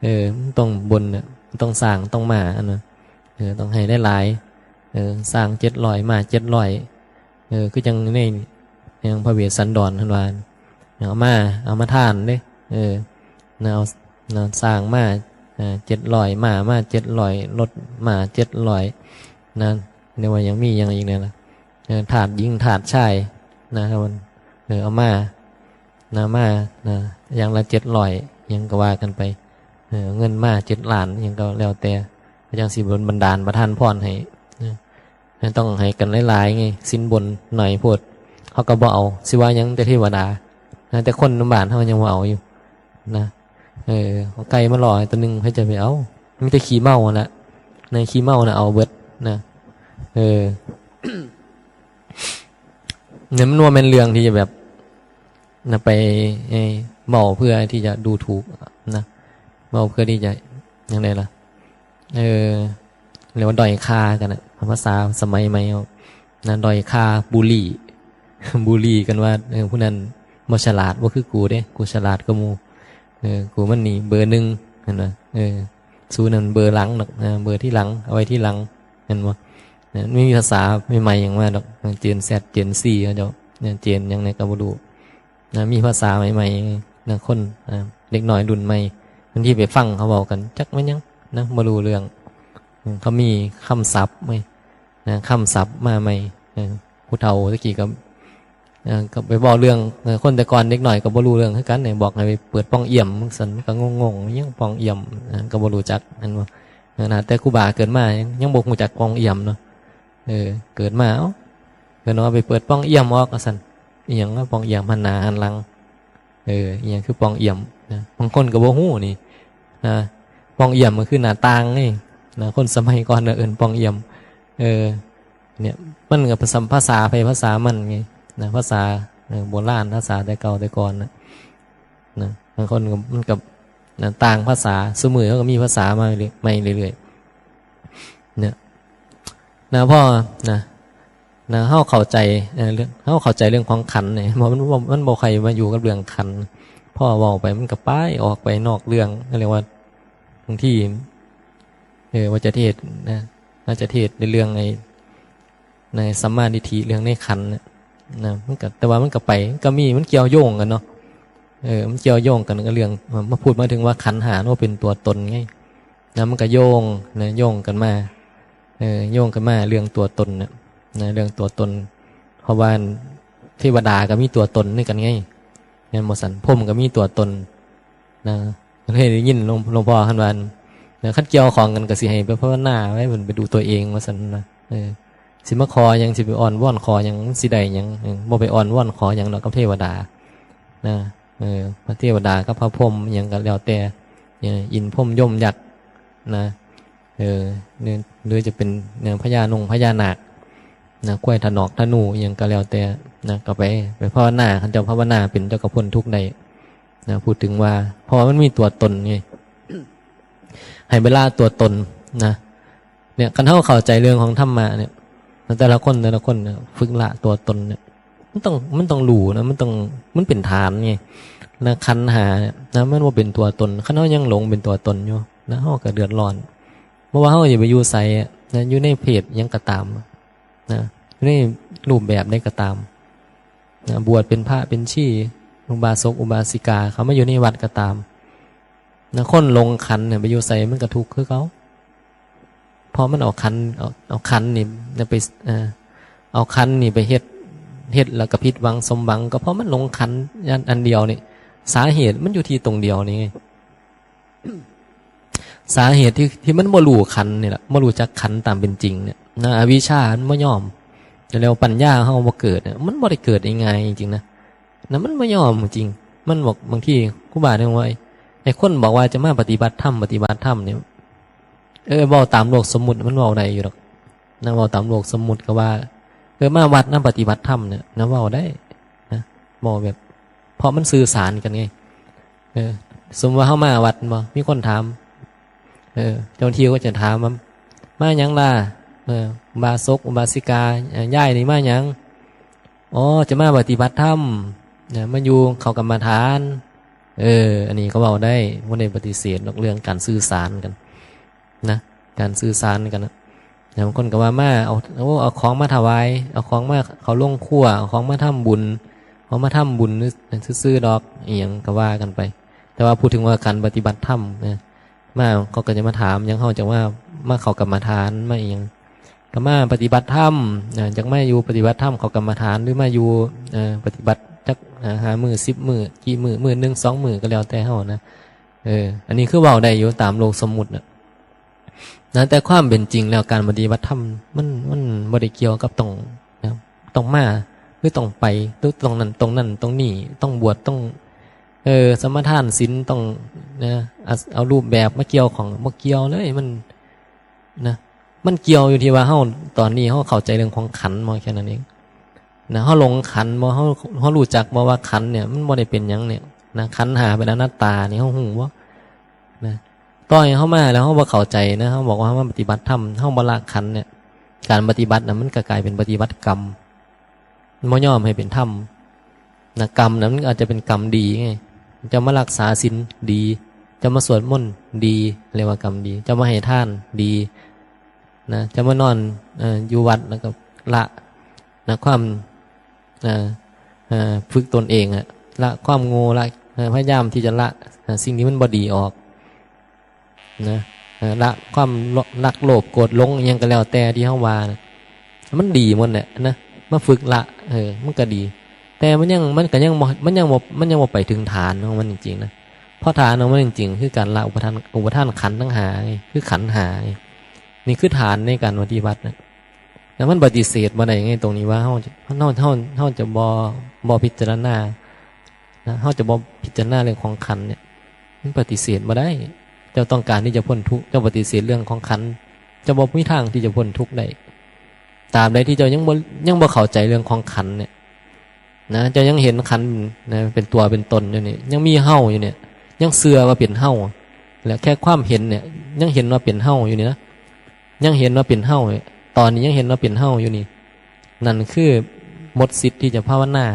เออ มันต้องบนน่ะ ต้องช้าง ต้องม้า อันนั้น เออ ต้องให้หลายๆ เออ ช้างเจ็ดร้อย ม้าเจ็ดร้อย เออ คือจั่งใน อย่างพระเวสสันดรเพิ่นว่า เอามา เอามาทานเด้ เออ นะ เอา นะ ช้างมา เออ เจ็ดร้อย ม้ามา เจ็ดร้อย รถม้า เจ็ดร้อย นะ เรียกว่ายังมีหยังอีกเนี่ยนะ เออ ทาสหญิง ทาสชาย นะครับ เออ เอามา นะ มา นะ อย่างละเจ็ดร้อย หยังก็ว่ากันไป เออ เงินมาเจ็ดล้าน หยังก็แล้วแต่ ก็จั่งสิบันดาลประทานพรให้ นะ ต้องให้กันหลายๆ ไง สินบนหน่อยโพด เขาก็บ่เอา สิว่าหยังแต่เทวดา นะ แต่คนบ้านเฮายังบ่เอาอยู่ นะ เออ เอาไก่มาล่อให้ตัวหนึ่ง ใครจะไปเอา มีแต่ขี้เมาหั่นละ ในขี้เมาน่ะเอาเบิด นะ เออ เนี่ยมันว่าแม่นเรื่องที่จะแบบ นะไปเอ่อเว้าเพื่อที่จะดูถูกนะ เว้าเพื่อที่จะ อย่างไรล่ะ เออ เรียกว่าด้อยค่ากันนะ ภาษาสมัยใหม่เอานะ ด้อยค่า บูลลี่ บูลลี่กันว่า เออ ผู้นั้นบ่ฉลาด บ่คือกูเด้ กูฉลาดกว่าหมู่ เออ กูมันนี่เบอร์หนึ่ง หั้นนะ เออ สูนั่นเบอร์หลังดอก เออ เบอร์ที่หลัง เอาไว้ที่หลัง หั้นบ่ นะ มีภาษาใหม่ๆหยังมาดอก เจนแซด เจนซี เขาเจ้า เนี่ย เจนหยังเนี่ยก็บ่รู้ นะ มีภาษาใหม่ๆนะ คน นะ เด็กน้อยรุ่นใหม่ บางทีไปฟังเขาเว้ากัน จักแม่นหยังนะ บ่รู้เรื่อง อืม เขามีคำศัพท์ไหม นะ คำศัพท์มาใหม่ เออ ผู้เฒ่าตะกี้ก็ เออ ก็ไปเว้าเรื่อง เออ คนแต่ก่อนเด็กน้อยก็บ่รู้เรื่องคือกันเนี่ย บอกให้ไปเปิดป้องเอี่ยมจั่งซั้น มันก็งงๆ อิหยังป้องเอี่ยม เออ ก็บ่รู้จัก หั้นบ่ เออ นะ แต่ครูบาเกิดมายัง ยังบ่รู้จักป้องเอี่ยมเนาะ เออ เกิดมา เอ้า เพิ่นว่าไปเปิดป้องเอี่ยมออกว่าซั่น อิหยังว่าป้องเอี่ยม หันหน้าหันหลัง เออ อิหยังคือป้องเอี่ยมนะ บางคนก็บ่ฮู้นี่นะ ป้องเอี่ยมมันคือหน้าต่างไงนะ คนสมัยก่อนน่ะเอิ้นป้องเอี่ยม เออ เนี่ย มันก็ภาษา ภาษาไผภาษามันไงนะ ภาษา เออ โบราณ ภาษาแต่เก่าแต่ก่อนน่ะนะ บางคนก็ มันก็นะ ต่างภาษา ซุมื้อเขาก็มีภาษามาเรื่อย ใหม่เรื่อยๆ เนี่ย นะ พ่อ นะ นะ เฮาเข้าใจ เอ่อ เรื่อง เฮาเข้าใจเรื่องของขันธ์เนี่ย มัน มัน มันบ่ค่อยมาอยู่กับเรื่องขันธ์ พ่อเว้าไปมันก็ไป ออกไปนอกเรื่อง เรียกว่า บางที เออ ว่าจะเทศน์นะ ว่าจะเทศน์ในเรื่องไอ้ ในสัมมาทิฏฐิ เรื่องในขันธ์น่ะ นะ มันก็ แต่ว่ามันก็ไป มันก็มี มันเกี่ยวโยงกันเนาะ เออ มันเกี่ยวโยงกันกับเรื่อง มาพูดมาถึงว่าขันธ์ห้าว่าเป็นตัวตนไง นะ มันก็โยง นะ โยงกันมา เออ โยงกันมาเรื่องตัวตนน่ะ นะ เรื่องตัวตน เพราะว่าเทวดาก็มีตัวตนคือกันไง แม่นบ่ซั่น พรหมก็มีตัวตน นะ เลยได้ยินหลวง หลวงพ่อเพิ่นว่า นะ คันเกี่ยวข้องกันก็สิให้ไปภาวนาไว้ มันไปดูตัวเองว่าซั่นนะ เออ สิมาขอหยัง สิไปอ้อนวอนขอหยัง มันสิได้หยัง เออ บ่ไปอ้อนวอนขอหยังดอกกับเทวดา นะ เออ พระเทวดากับพระพรหมหยังก็แล้วแต่ เออ อินทร์พรหมยมยักษ์ นะ เออ หรือ หรือจะเป็น เนี่ย พญานงพญานาค นะ ควายถนอกธนูอิหยังก็แล้วแต่ นะ ก็ไป ไปภาวนา คันเจ้าภาวนาเป็น เจ้าก็พ้นทุกข์ได้ นะ พูดถึงว่า เพราะว่ามันมีตัวตนไง ให้เวลาตัวตน นะ เนี่ย คันเฮาเข้าใจเรื่องของธรรมะเนี่ย แต่ละคน แต่ละคนเนี่ย ฝึกละตัวตนเนี่ย มันต้อง มันต้องรู้นะ มันต้อง มันเป็นฐานไง นะ ขันธ์ห้าเนี่ย นะ มันบ่เป็นตัวตน คันเฮายังหลงเป็นตัวตนอยู่ นะ เฮาก็เดือดร้อน บ่ว่าเฮาจะไปอยู่ไสอะ นะ อยู่ในเพศหยังก็ตาม นะ อยู่ในรูปแบบใดก็ตาม นะ บวชเป็นพระเป็นชี อุบาสกอุบาสิกา เขามาอยู่ในวัดก็ตาม นะ คนหลงขันธ์เนี่ย ไปอยู่ไสมันก็ทุกข์คือเก่า เพราะมันเอาขันธ์ เอา เอาขันธ์นี่นะไป เอ่อ เอาขันธ์นี่ไปเฮ็ด เฮ็ดแล้วก็ผิดหวังสมหวัง ก็เพราะมันหลงขันธ์อัน อันเดียวนี่ สาเหตุมันอยู่ที่ตรงเดียวนี่ไง สาเหตุที่ ที่มันบ่รู้ขันธ์นี่แหละ บ่รู้จักขันธ์ตามเป็นจริงเนี่ยนะ อวิชชามันบ่ยอม แล้วปัญญาเฮาบ่เกิดเนี่ย มันบ่ได้เกิดง่ายๆจริงๆนะ นะ มันบ่ยอมจริง มันบอก บางทีครูบาเนี่ยว่า ไอ้คนบอกว่าจะมาปฏิบัติธรรม ปฏิบัติธรรมเนี่ย เออ เว้าตามโลกสมมุติมันเว้าได้อยู่ดอก นะ เว้าตามโลกสมมุติก็ว่า เออ มาวัดนะ ปฏิบัติธรรมเนี่ย นะ เว้าได้ นะ เว้าแบบ เพราะมันสื่อสารกันไง เออ สมมุติว่าเฮามาวัดบ่ มีคนถาม เออ เจ้าหน้าที่ก็จะถามว่า "มาหยังล่ะ?" เออ "อุบาสก อุบาสิกา เอ่อ ยายนี่มาหยัง?" "อ๋อ จะมาปฏิบัติธรรม นะ มาอยู่เข้ากรรมฐาน" เออ อันนี้เขาเว้าได้ บ่ได้ปฏิเสธดอก เรื่องการสื่อสารกัน นะ การสื่อสารกันนะ แล้วบางคนก็ว่า "มาเอา โอ้ เอาของมาถวาย เอาของมาเข้าโรงครัว เอาของมาทำบุญ เอามาทำบุญซื่อๆดอก" อิหยังก็ว่ากันไป แต่ว่าพูดถึงว่าการปฏิบัติธรรมนะ มาเขาก็จะมาถาม อย่างเฮาจะว่า มาเข้ากรรมฐาน มาอิหยัง ก็มาปฏิบัติธรรม อ่า จักมาอยู่ปฏิบัติธรรม เข้ากรรมฐาน หรือมาอยู่ เอ่อ ปฏิบัติจัก อ่า ห้ามื้อ สิบมื้อ กี่มื้อ มื้อหนึ่ง สองมื้อ ก็แล้วแต่เฮานะ เออ อันนี้คือเว้าได้อยู่ตามโลกสมมุติน่ะ นะ แต่ความเป็นจริงแล้วการปฏิบัติธรรมมัน มันบ่ได้เกี่ยวกับต้อง นะ ต้องมา หรือต้องไป หรือต้องนั่น ต้องนั่น ต้องนี่ ต้องบวช ต้อง เออ สมาทานศีล ต้อง นะ เอา เอารูปแบบมาเกี่ยวข้อง บ่เกี่ยวเลย มัน นะ มันเกี่ยวอยู่ที่ว่าเฮา ตอนนี้เฮาเข้าใจเรื่องของขันธ์บ่ แค่นั้นเอง นะ เฮาหลงขันธ์บ่ เฮา เฮารู้จักบ่ว่าขันธ์เนี่ยมันบ่ได้เป็นหยังเนี่ย นะ ขันธ์ห้าเป็นอนัตตานี่ เฮาฮู้บ่ นะ ต่อให้เฮามาแล้วเฮาบ่เข้าใจนะ เฮาบอกว่าเฮามาปฏิบัติธรรม เฮาบ่ละขันธ์เนี่ย การปฏิบัติน่ะมันก็กลายเป็นปฏิบัติกรรม บ่ยอมให้เป็นธรรม นะ กรรมน่ะมันอาจจะเป็นกรรมดีไง เจ้ามารักษาศีลดี เจ้ามาสวดมนต์ดี เรียกว่ากรรมดี เจ้ามาให้ทานดี นะ เจ้ามานอน เอ่อ อยู่วัดแล้วก็ละ นะ ความ เอ่อ เอ่อ ฝึกตนเองอะ ละความโง่ ละ เอ่อ พยายามที่จะละ เอ่อ สิ่งที่มันบ่ดีออก นะ เอ่อ ละความโล- รักโลภโกรธหลงอิหยังก็แล้วแต่ที่เฮาว่านะ มันดีหมดแหละนะ มาฝึกละ เออ มันก็ดี แต่มันยัง มันก็ยังบ่ มันยังบ่ มันยังบ่ไปถึงฐานของมันจริงๆนะ เพราะฐานของมันจริงๆ คือการละอุปาทาน อุปาทานขันธ์ทั้งห้าไง คือขันธ์ห้าไง นี่คือฐานในการปฏิบัตินะ แล้วมันปฏิเสธบ่ได้ไง ตรงนี้ว่าเฮาจะ เฮา เฮา เฮาจะบ่ บ่พิจารณา นะ เฮาจะบ่พิจารณาเรื่องของขันธ์เนี่ย มันปฏิเสธบ่ได้ เจ้าต้องการที่จะพ้นทุกข์ เจ้าปฏิเสธเรื่องของขันธ์ เจ้าบ่มีทางที่จะพ้นทุกข์ได้ ตราบใดที่เจ้ายังบ่ ยังบ่เข้าใจเรื่องของขันธ์เนี่ย นะ เจ้ายังเห็นขันธ์นะ เป็นตัวเป็นตนอยู่เนี่ย ยังมีเฮาอยู่เนี่ย ยังเชื่อว่าเป็นเฮา และแค่ความเห็นเนี่ย ยังเห็นว่าเป็นเฮาอยู่เนี่ยนะ ยังเห็นว่าเป็นเฮาเนี่ย ตอนนี้ยังเห็นว่าเป็นเฮาอยู่นี่ นั่นคือหมดสิทธิ์ที่จะภาวนา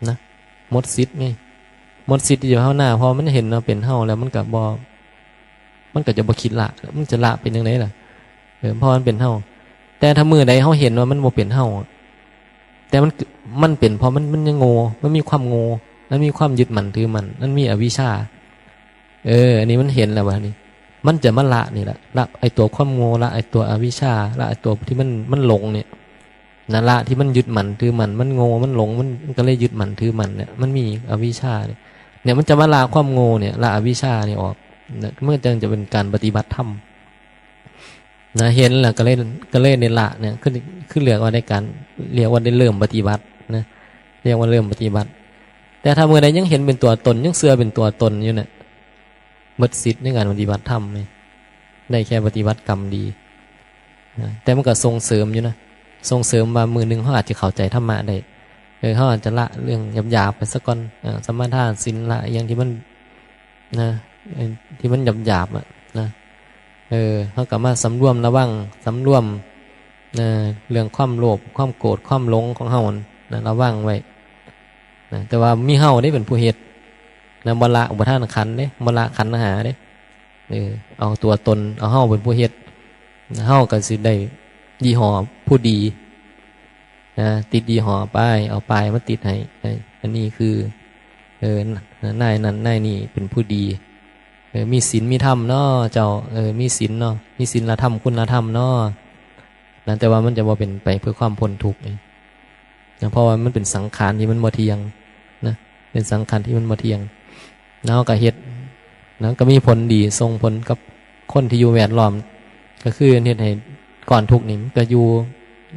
นะ หมดสิทธิ์ไง หมดสิทธิ์ที่จะภาวนา เพราะมันเห็นว่าเป็นเฮาแล้วมันก็บ่ มันก็จะบ่คิดละ มันจะละเป็นจั่งใดล่ะ เออ เพราะมันเป็นเฮา แต่ถ้ามื้อใดเฮาเห็นว่ามันบ่เป็นเฮา แต่มัน มันเป็นเพราะมัน มันยังโง่ มันมีความโง่ มันมีความยึดมั่นถือมั่น มันมีอวิชชา เออ อันนี้มันเห็นแล้วว่านี่ มันจะมาละนี่แหละ ละไอ้ตัวความโง่ ละไอ้ตัวอวิชชา ละไอ้ตัวที่มัน มันหลงเนี่ย นั่นละที่มันยึดมั่นถือมั่น มันโง่ มันหลง มัน มันก็เลยยึดมั่นถือมั่นเนี่ย มันมีอวิชชาเนี่ย เนี่ยมันจะมาละความโง่เนี่ย ละอวิชชาเนี่ยออก เนี่ย มันจึงจะเป็นการปฏิบัติธรรม นะ เห็นแล้วก็เลย ก็เลยได้ละเนี่ย คือ คือเรียกว่าในการ เรียกว่าได้เริ่มปฏิบัตินะ เรียกว่าเริ่มปฏิบัติ แต่ถ้าเมื่อใดยังเห็นเป็นตัวตน ยังเชื่อเป็นตัวตนอยู่เนี่ย หมดสิทธิ์ในการปฏิบัติธรรมเนี่ย ได้แค่ปฏิบัติกรรมดีนะ แต่มันก็ส่งเสริมอยู่นะ ส่งเสริมว่ามื้อหนึ่งเฮาอาจจะเข้าใจธรรมะได้ เออ เฮาอาจจะละเรื่องหยาบๆไปซะก่อน เออ สมาทานศีล ละอย่างที่มัน นะ เอ่อ ที่มันหยาบๆอะนะ เออ เฮาก็มาสำรวมระวัง สำรวม เอ่อ เรื่องความโลภ ความโกรธ ความหลงของเฮานะ ระวังไว้นะ แต่ว่ามีเฮาเด้เป็นผู้เฮ็ดนะ บ่ละอุปาทานขันธ์เด้ บ่ละขันธ์ห้าเด้ เออ เอาตัวตน เอาเฮาเป็นผู้เฮ็ด เฮาก็สิได้ยี่ห้อผู้ดี นะ ติดยี่ห้อป้าย เอาป้ายมาติดให้ เออ อันนี้คือ เออ น- นายนั่นนายนี่เป็นผู้ดี เออ มีศีลมีธรรมเนาะเจ้า เออ มีศีลเนาะ มีศีลธรรม คุณธรรมเนาะ นะ แต่ว่ามันจะบ่เป็นไปเพื่อความพ้นทุกข์เอง นะ เพราะว่ามันเป็นสังขารที่มันบ่เที่ยง นะ เป็นสังขารที่มันบ่เที่ยง แล้วก็เฮ็ด แล้วก็มีผลดี ส่งผลกับคนที่อยู่แวดล้อม ก็คือเฮ็ดให้ก้อนทุกข์นี่มันก็อยู่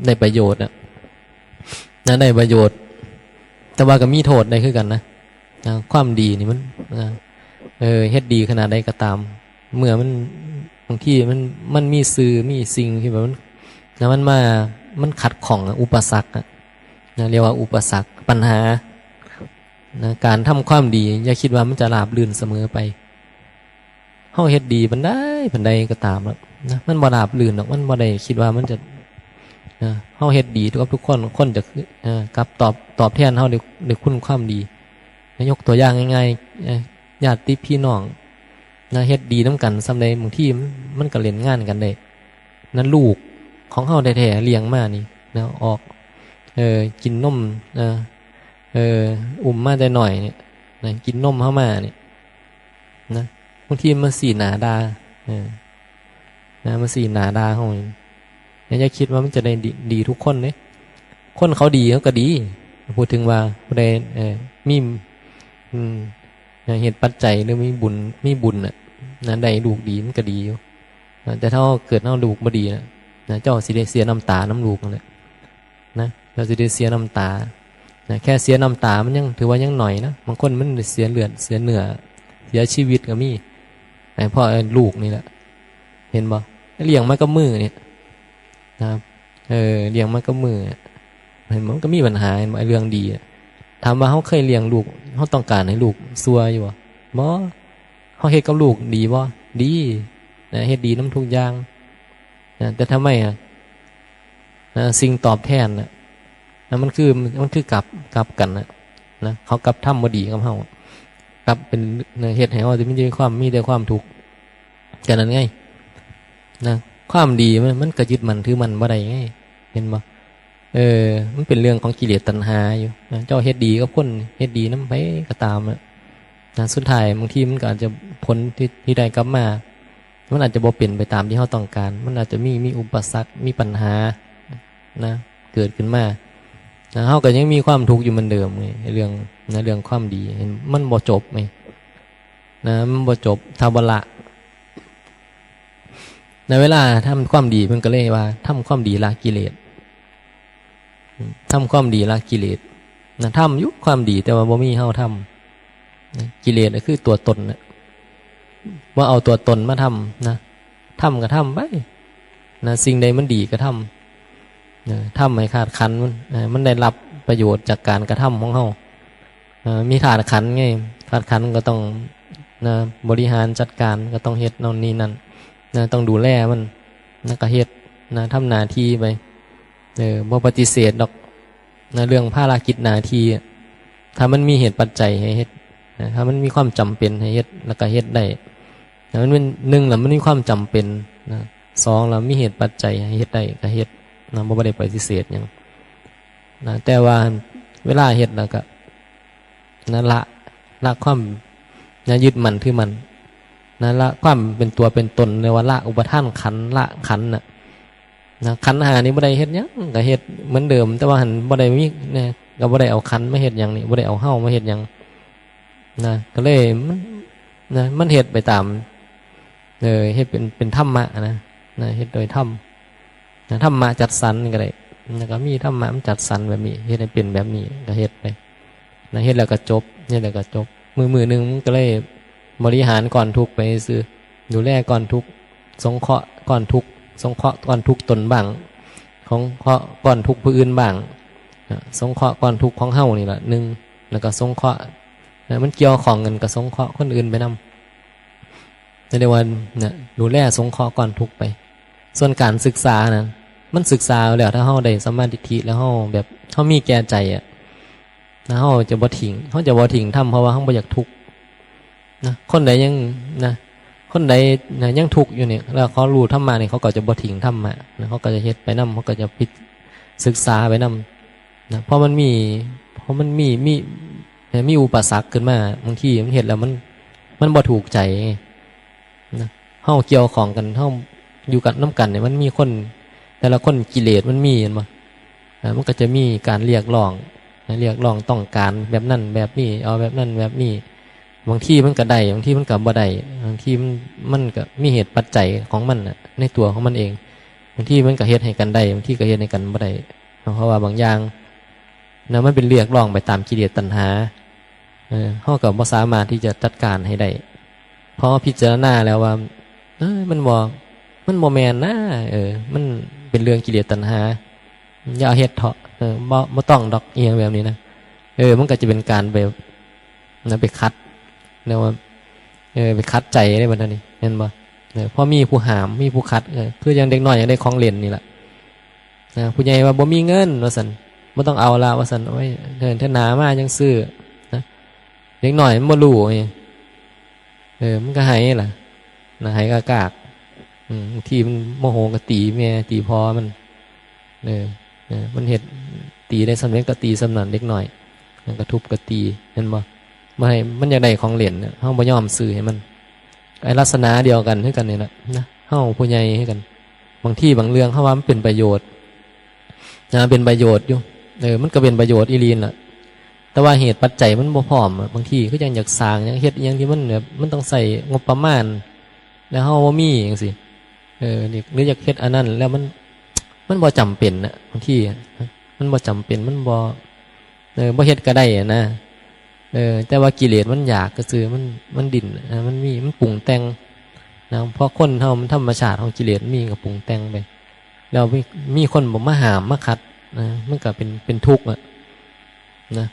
ได้ประโยชน์อะ นะ ได้ประโยชน์ แต่ว่าก็มีโทษได้คือกันนะ นะ ความดีนี่มัน นะ เออ เฮ็ดดีขนาดใดก็ตาม เมื่อมัน บางทีมัน มันมีสื่อ มีสิ่งที่แบบมัน แล้วมันมา มันขัดข้องอะ อุปสรรคอะ นะ เรียกว่าอุปสรรค ปัญหา นะ การทำความดี อย่าคิดว่ามันจะราบรื่นเสมอไป เฮาเฮ็ดดีปานใด ปานใดก็ตามอะ นะ มันบ่ราบรื่นดอก มันบ่ได้คิดว่ามันจะ นะ เฮาเฮ็ดดีกับทุกคน คนจะ เอ่อ กลับตอบ ตอบแทนเฮาด้วย ด้วยคุณความดี นะ ยกตัวอย่างง่ายๆ เอ่อ ญาติพี่น้อง นะ เฮ็ดดีนำกันส่ำใด บางทีมัน มันก็เล่นงานกันได้ นะ ลูกของเฮาแท้ๆ เลี้ยงมานี่ นะ ออก เอ่อ กินนม นะ เอ่อ อุ้มมาแต่น้อยเนี่ย นะ กินนมเฮามาเนี่ย นะ บางทีมันซี้หน้าด่า เออ นะ มันซี้หน้าด่าเฮานี่ นะ อย่าคิดว่ามันจะได้ดี ดีทุกคนเด้ คนเขาดีเขาก็ดี พูดถึงว่าผู้ใด เอ่อ มี อืม นะ เหตุปัจจัยหรือมีบุญ มีบุญน่ะ นะ ได้ลูกดีมันก็ดีอยู่ นะ แต่ถ้าเฮาเกิดเฮาลูกบ่ดีน่ะ นะ เจ้าสิได้เสียน้ำตานำลูกนั่นแหละ นะ เจ้าสิได้เสียน้ำตา นะ แค่เสียน้ำตามันยังถือว่ายังหน่อยนะ บางคนมันเสียเลือด เสียเนื้อ เสียชีวิตก็มี ไอ้เพราะไอ้ลูกนี่แหละ เห็นบ่ เลี้ยงมากับมือเนี่ย นะครับ เออ เลี้ยงมากับมือเนี่ย เห็นบ่ มันก็มีปัญหา เห็นบ่ ไอ้เรื่องดีอะ ถามว่าเฮาเคยเลี้ยงลูก เฮาต้องการให้ลูกชั่วอยู่บ่ บ่ เฮาเฮ็ดกับลูกดีบ่ ดี นะ เฮ็ดดีนำทุกอย่าง นะ แต่ทำไมอะ นะ สิ่งตอบแทนน่ะ นะ มันคือ มันคือกลับ กลับกันน่ะ นะ เขากลับทำบ่ดีกับเฮา กลับเป็น นะ เฮ็ดให้เฮามีแต่ความ มีแต่ความทุกข์ แค่นั้นไง นะ ความดีมัน มันก็ยึดมั่นถือมั่นบ่ได้ไง เห็นบ่ เออ มันเป็นเรื่องของกิเลสตัณหาอยู่นะ เจ้าเฮ็ดดีกับคน เฮ็ดดีนำไผก็ตามอะ นะ สุดท้ายบางทีมันก็อาจจะ ผลที่ ที่ได้กลับมา มันอาจจะบ่เป็นไปตามที่เฮาต้องการ มันอาจจะมี มีอุปสรรค มีปัญหา นะ เกิดขึ้นมา นะ เฮาก็ยังมีความทุกข์อยู่เหมือนเดิมไง เรื่อง นะ เรื่องความดี เห็น มันบ่จบไง นะ มันบ่จบ ถ้าบ่ละ ในเวลาทำความดี เพิ่นก็เลยว่า ทำความดีละกิเลส ทำความดีละกิเลส นะ ทำอยู่ความดี แต่ว่าบ่มีเฮาทำ นะ กิเลสก็คือตัวตนน่ะ ว่าเอาตัวตนมาทำ นะ ทำก็ทำไป นะ สิ่งใดมันดีก็ทำ นะ ทำให้ธาตุขันธ์มัน เอ่อ มันได้รับประโยชน์จากการกระทำของเฮา เอ่อ มีธาตุขันธ์ไง ธาตุขันธ์ก็ต้อง นะ บริหารจัดการ ก็ต้องเฮ็ดโน่นนี่นั่น นะ ต้องดูแลมัน นะ ก็เฮ็ด นะ ทำหน้าที่ไป เออ บ่ปฏิเสธดอก นะ เรื่องภารกิจหน้าที่อะ ถ้ามันมีเหตุปัจจัยให้เฮ็ด นะ ถ้ามันมีความจำเป็นให้เฮ็ด แล้วก็เฮ็ดได้ นะ มันเป็น หนึ่งล่ะ มันมีความจำเป็น นะ สองล่ะ มีเหตุปัจจัยให้เฮ็ดได้ก็เฮ็ด นะ บ่ บ่ได้ปฏิเสธหยัง นะ แต่ว่าเวลาเฮ็ดแล้วก็ นะ ละ ละความ นะ ยึดมั่นถือมั่น นะ ละความเป็นตัวเป็นตน เรียกว่าละอุปาทานขันธ์ ละขันธ์น่ะ นะ ขันธ์ห้านี่บ่ได้เฮ็ดหยัง ก็เฮ็ดเหมือนเดิม แต่ว่าหั่นบ่ได้มี นะ ก็บ่ได้เอาขันธ์มาเฮ็ดหยังนี่ บ่ได้เอาเฮามาเฮ็ดหยัง นะ ก็เลยมัน นะ มันเฮ็ดไปตาม เออ เฮ็ดเป็น เป็นธรรมะนะ นะ เฮ็ดโดยธรรม นะ ธรรมะจัดสรรนี่ก็ได้ แล้วก็มีธรรมะมันจัดสรรแบบนี้ เฮ็ดให้เป็นแบบนี้ ก็เฮ็ดไป นะ เฮ็ดแล้วก็จบ เฮ็ดแล้วก็จบ มื้อ มื้อหนึ่งมันก็เลยบริหารก้อนทุกข์ไปซื่อ ดูแลก้อนทุกข์ สงเคราะห์ก้อนทุกข์ สงเคราะห์ก้อนทุกข์ตนบ้าง สงเคราะห์ก้อนทุกข์ผู้อื่นบ้าง นะ สงเคราะห์ก้อนทุกข์ของเฮานี่ล่ะ หนึ่ง แล้วก็สงเคราะห์ นะ มันเกี่ยวข้องกันกับสงเคราะห์คนอื่นไปนำ เรียกว่า นะ ดูแลสงเคราะห์ก้อนทุกข์ไป ส่วนการศึกษานะ มันศึกษาแล้ว ถ้าเฮาได้สัมมาทิฏฐิแล้ว เฮาแบบ เฮามีแก่ใจอะ นะ เฮาจะบ่ทิ้ง เฮาจะบ่ทิ้งธรรม เพราะว่าเฮาบ่อยากทุกข์ นะ คนใดยัง นะ คนใด นะ ยังทุกข์อยู่เนี่ย แล้วเขารู้ธรรมะเนี่ย เขาก็จะบ่ทิ้งธรรมะ นะ เขาก็จะเฮ็ดไปนำ เขาก็จะพิจ- ศึกษาไปนำ นะ เพราะมันมี เพราะมันมี มี นะ มีอุปสรรคขึ้นมา บางทีมันเฮ็ดแล้วมัน มันบ่ถูกใจไง นะ เฮาเกี่ยวข้องกัน เฮาอยู่กันนำกันเนี่ย มันมีคน แต่ละคนกิเลสมันมี เห็นบ่ อ่า มันก็จะมีการเรียกร้อง นะ เรียกร้องต้องการแบบนั้นแบบนี้ เอาแบบนั้นแบบนี้ บางทีมันก็ได้ บางทีมันก็บ่ได้ บางทีมัน มันก็มีเหตุปัจจัยของมันน่ะ ในตัวของมันเอง บางทีมันก็เฮ็ดให้กันได้ บางทีก็เฮ็ดให้กันบ่ได้ เพราะว่าบางอย่างนะ มันเป็นเรียกร้องไปตามกิเลสตัณหา เออ เฮาก็บ่สามารถที่จะจัดการให้ได้ เพราะพิจารณาแล้วว่า เอ้ย มันบ่ มันบ่แม่นนะ เออ มันเป็นเรื่องกิเลสตัณหา อย่าเอาเฮ็ดเถาะ เออ บ่ บ่ต้องดอก อีหยังแบบนี้นะ เออ มันก็จะเป็นการไป นะ ไปขัด เรียกว่า เออ ไปขัดใจได้บัดนี้ แม่นบ่ เออ พอมีผู้ห้าม มีผู้ขัด เออ คือจั่งเด็กน้อยอยากได้ของเล่นนี่ล่ะ นะ ผู้ใหญ่ว่าบ่มีเงิน ว่าซั่น บ่ต้องเอาละ ว่าซั่น โอ้ย เดี๋ยวเทื่อหน้ามาจั่งซื้อ นะ เด็กน้อยมันบ่รู้ไง เออ มันก็ไห้ล่ะ นะ ไห้กากๆ อืม บางทีมันโมโหก็ตีแม่ ตีพ่อมัน เออ เออ มันเฮ็ด ตีได้ส่ำใดก็ตีส่ำนั้น เด็กน้อย มันก็ทุบก็ตี เห็นบ่ บ่ให้ มันอยากได้ของเล่นน่ะ เฮาบ่ยอมซื้อให้มัน ไอ้ลักษณะเดียวกันคือกันนี่แหละนะ เฮาผู้ใหญ่คือกัน บางทีบางเรื่องเฮาว่ามันเป็นประโยชน์ นะ เป็นประโยชน์อยู่ เออ มันก็เป็นประโยชน์อีหลีนั่นล่ะ แต่ว่าเหตุปัจจัยมันบ่พร้อมอะ บางทีคือจั่งอยากสร้าง อยากเฮ็ดอิหยังที่มันแบบ มันต้องใช้งบประมาณ แล้วเฮาบ่มีจั่งซี้ เออ หรือ หรืออยากเฮ็ดอันนั้น แล้วมัน มันบ่จำเป็นน่ะ บางทีอะ มันบ่จำเป็น มันบ่ เออ บ่เฮ็ดก็ได้อะนะ เออ แต่ว่ากิเลสมันอยากซื่อๆ มัน มันดิ้น อ่า มันมี มันปรุงแต่งนะ เพราะคนเฮามันธรรมชาติของกิเลสมันมีก็ปรุงแต่งไป แล้วมี มีคนบ่มาห้ามมาขัด นะ มันก็เป็น เป็นทุกข์อะนะ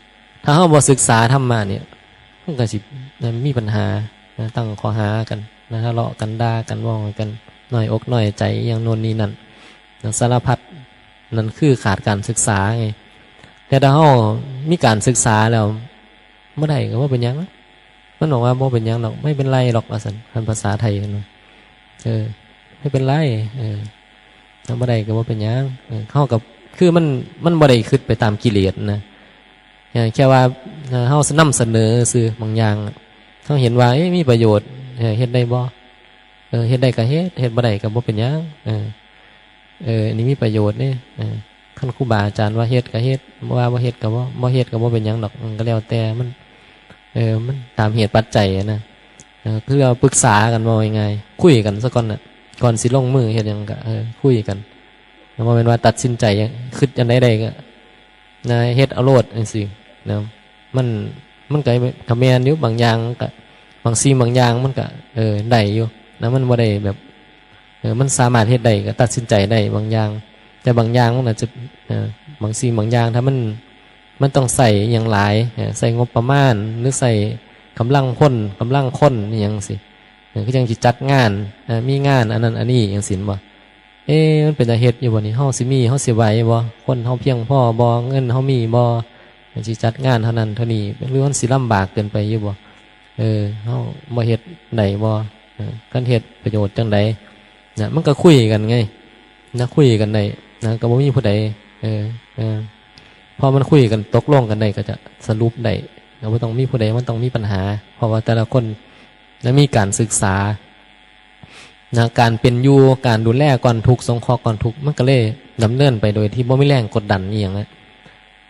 ถ้าเฮาบ่ศึกษาธรรมะเนี่ย มันก็สิ นะ มีปัญหา นะ ตั้งข้อหากัน นะ ทะเลาะกัน ด่ากัน เว้ากัน น้อยอกน้อยใจ อย่างโน่นนี่นั่น นะ สารพัด นั่นคือขาดการศึกษาไง แต่ถ้าเฮามีการศึกษาแล้ว บ่ได้ก็บ่เป็นหยัง มันบอกว่าบ่เป็นหยังดอก ไม่เป็นไรหรอก ว่าซั่น คันภาษาไทยเพิ่นว่า เออ ไม่เป็นไร เออ ทำบ่ได้ก็บ่เป็นหยัง เออ เฮาก็ คือมัน มันบ่ได้คิดไปตามกิเลสนะ เออ แค่ว่า เออ เฮานำเสนอซื่อบางอย่าง เฮาเห็นว่า เอ๊ะ มีประโยชน์ เออ เฮ็ดได้บ่ เออ เฮ็ดได้ก็เฮ็ด เฮ็ดบ่ได้ก็บ่เป็นหยัง เออ เออ อันนี้มีประโยชน์เด้ เออ คันครูบาอาจารย์ว่าเฮ็ดก็เฮ็ด ว่าบ่เฮ็ดก็บ่ บ่เฮ็ดก็บ่เป็นหยังดอก มันก็แล้วแต่มัน เออ มันตามเหตุปัจจัยอะนะ เออ คือเอาปรึกษากัน เว้าง่ายๆ คุยกันซะก่อนน่ะ ก่อนสิลงมือเฮ็ดหยังก็ เออ คุยกัน บ่แม่นว่าตัดสินใจ คิดอันใดได้ก็ นะ เฮ็ดเอาโลดจั่งซี้นะ มัน มันก็ ก็แม่นอยู่ บางอย่างก็ บางสิ่งบางอย่างมันก็ เออ ได้อยู่นะ มันบ่ได้แบบ เออ มันสามารถเฮ็ดได้ ก็ตัดสินใจได้บางอย่าง แต่บางอย่างมันอาจจะ เออ บางสิ่งบางอย่าง ถ้ามัน มันต้องใช้อิหยังหลาย เออ ใช้งบประมาณ หรือใช้กำลังคน กำลังคนอิหยังซี้ เออ คือจั่งสิจัดงาน เออ มีงานอันนั้นอันนี้จั่งซี้บ่ เอ๊ะ มันเป็นตาเฮ็ดอยู่บ่นี่ เฮาสิมี เฮาสิไหวบ่ คนเฮาเพียงพอบ่ เงินเฮามีบ่ สิจัดงานเท่านั้นเท่านี้ หรือมันสิลำบากเกินไปอยู่บ่ เออ เฮาบ่เฮ็ดได้บ่ เออ คันเฮ็ดประโยชน์จั่งใด นะ มันก็คุยกันไง นะ คุยกันได้ นะ ก็บ่มีผู้ใด เออ เออ พอมันคุยกันตกลงกันได้ก็จะสรุปได้ ก็บ่ต้องมีผู้ใด มันต้องมีปัญหา เพราะว่าแต่ละคน นะ มีการศึกษา นะ การเป็นอยู่ การดูแลก้อนทุกข์ สงเคราะห์ก้อนทุกข์ มันก็เลยดำเนินไปโดยที่บ่มีแรงกดดันอิหยังนะ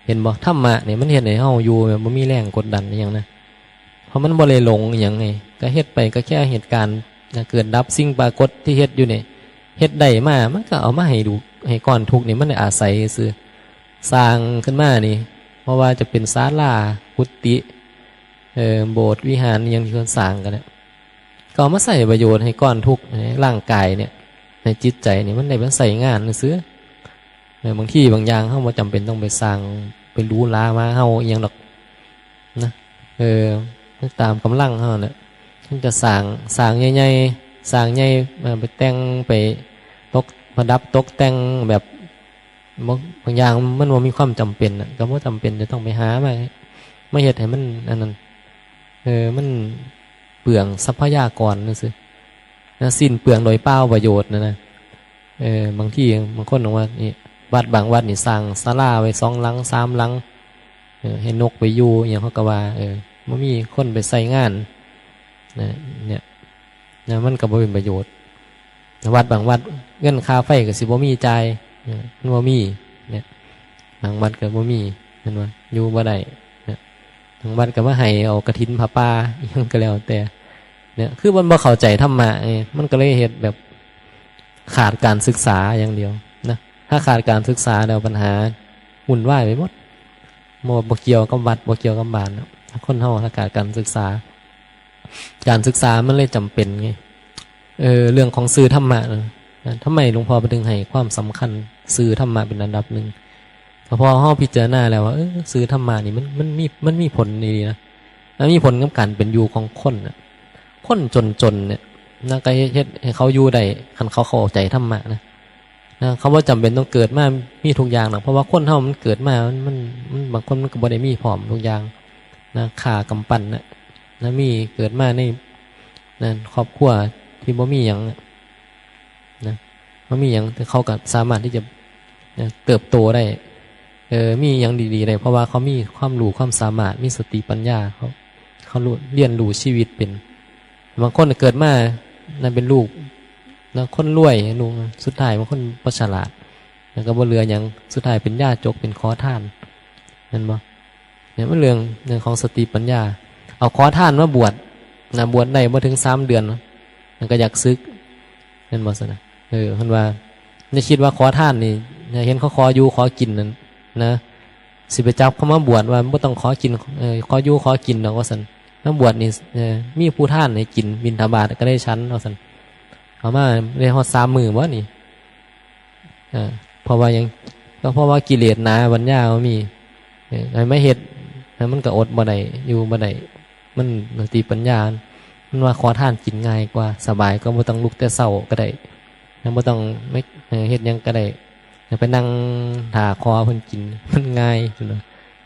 เห็นบ่ ธรรมะนี่มันเฮ็ดให้เฮาอยู่แบบบ่มีแรงกดดันอิหยังนะ เพราะมันบ่ได้หลงอิหยังไง ก็เฮ็ดไปก็แค่เหตุการณ์นะ เกิดดับ สิ่งปรากฏที่เฮ็ดอยู่นี่ เฮ็ดได้มา มันก็เอามาให้ดู ให้ก้อนทุกข์นี่มันได้อาศัยซื่อ สร้างขึ้นมานี่ เพราะว่าจะเป็นศาลา กุฏิ เอ่อ โบสถ์ วิหาร อิหยังที่เพิ่นสร้างกันเนี่ย ก็เอามาใช้ประโยชน์ให้ก้อนทุกข์ ให้ร่างกายเนี่ย ให้จิตใจนี่มันได้มาใช้งานซื่อ เออ บางทีบางอย่างเฮาบ่จำเป็นต้องไปสร้าง ไปหรูหรามาเฮาอิหยังดอกนะ เออ ตามกำลังเฮาน่ะ มันจะสร้าง สร้างใหญ่ๆ สร้างใหญ่ เอ่อ ไปแต่ง ไปตก ประดับตกแต่งแบบ บาง บางอย่างมันบ่มีความจำเป็นน่ะ ก็บ่จำเป็นจะต้องไปหามา มาเฮ็ดให้มันอันนั้น เออ มันเปลืองทรัพยากรซื่อๆ นะ สิ้นเปลืองโดยเปล่าประโยชน์นะนะ เออ บางทีบางคนบอกว่า นี่ วัดบางวัดนี่สร้างศาลาไว้สองหลังสามหลัง เออ ให้นกไปอยู่อิหยังเขาก็ว่า เออ บ่มีคนไปใช้งาน นะ เนี่ย นะ มันก็บ่เป็นประโยชน์ วัดบางวัด เงินค่าไฟก็สิบ่มีจ่าย เออ มันบ่มี เนี่ย บางวัดก็บ่มี เห็นบ่ อยู่บ่ได้ เนี่ย บางวัดก็มาให้เอากฐินผ้าป่า อิหยังก็แล้วแต่ เนี่ย คือมันบ่เข้าใจธรรมะไง มันก็เลยเฮ็ดแบบขาดการศึกษาอย่างเดียวนะ ถ้าขาดการศึกษาแล้วปัญหาวุ่นวายไปหมด บ่ บ่เกี่ยวกับวัด บ่เกี่ยวกับบ้านนะ คนเฮาถ้าขาดการศึกษา การศึกษามันเลยจำเป็นไง เออ เรื่องของสื่อธรรมะนะ นะ ทำไมหลวงพ่อถึงให้ความสำคัญสื่อธรรมะเป็นอันดับหนึ่ง ก็เพราะเฮาพิจารณาแล้วว่า เออ สื่อธรรมะนี่มัน มันมี มันมีผลดีนะ มันมีผลกับการเป็นอยู่ของคนน่ะ คนจนๆเนี่ยนะ ก็เฮ็ด เฮ็ดให้เขาอยู่ได้ คันเขาเข้าใจธรรมะนะ นะ เขาบ่จำเป็นต้องเกิดมามีทุกอย่างหรอก เพราะว่าคนเฮามันเกิดมา มัน มัน มัน บางคนมันก็บ่ได้มีพร้อมทุกอย่างนะ ค่ากำปั้นน่ะ นะ มีเกิดมาใน นะ ครอบครัวที่บ่มีหยังน่ะ นะ บ่มีหยัง แต่เขาก็สามารถที่จะ นะ เติบโตได้ เออ มีหยังดีๆได้ เพราะว่าเขามีความรู้ความสามารถ มีสติปัญญา เขา เขารู้ เรียนรู้ชีวิตเป็น บางคนเกิดมา นะ เป็นลูก นะ คนรวย ลูก สุดท้ายบางคนบ่ฉลาด แล้วก็บ่เหลือหยัง สุดท้ายเป็นยาจก เป็นขอทาน แม่นบ่ เนี่ยมันเรื่อง เรื่องของสติปัญญา เอาขอทานมาบวช นะ บวชได้บ่ถึงสามเดือน มันก็อยากสึก แม่นบ่ซั่นน่ะ เออ เพิ่นว่า อย่าคิดว่าขอทานนี่ เห็นเขาขออยู่ขอกินนั่นนะ สิไปจับเขามาบวชว่าบ่ต้องขอกิน เออ ขออยู่ขอกินดอกว่าซั่น มาบวชนี่ เออ มีผู้ทานให้กิน บิณฑบาตก็ได้ฉันว่าซั่น เอามาได้ฮอดสามมื้อบ่นี่ เออ เพราะว่าหยัง ก็เพราะว่ากิเลสหนา ปัญญาบ่มี เออ ให้มาเฮ็ด แล้วมันก็อดบ่ได้ อยู่บ่ได้ มันสติปัญญา มันว่าขอทานกินง่ายกว่า สบายกว่า บ่ต้องลุกแต่เช้าก็ได้ แล้วบ่ต้องไม่ เออ เฮ็ดหยังก็ได้ แล้วไปนั่งท่าขอเพิ่นกิน มันง่าย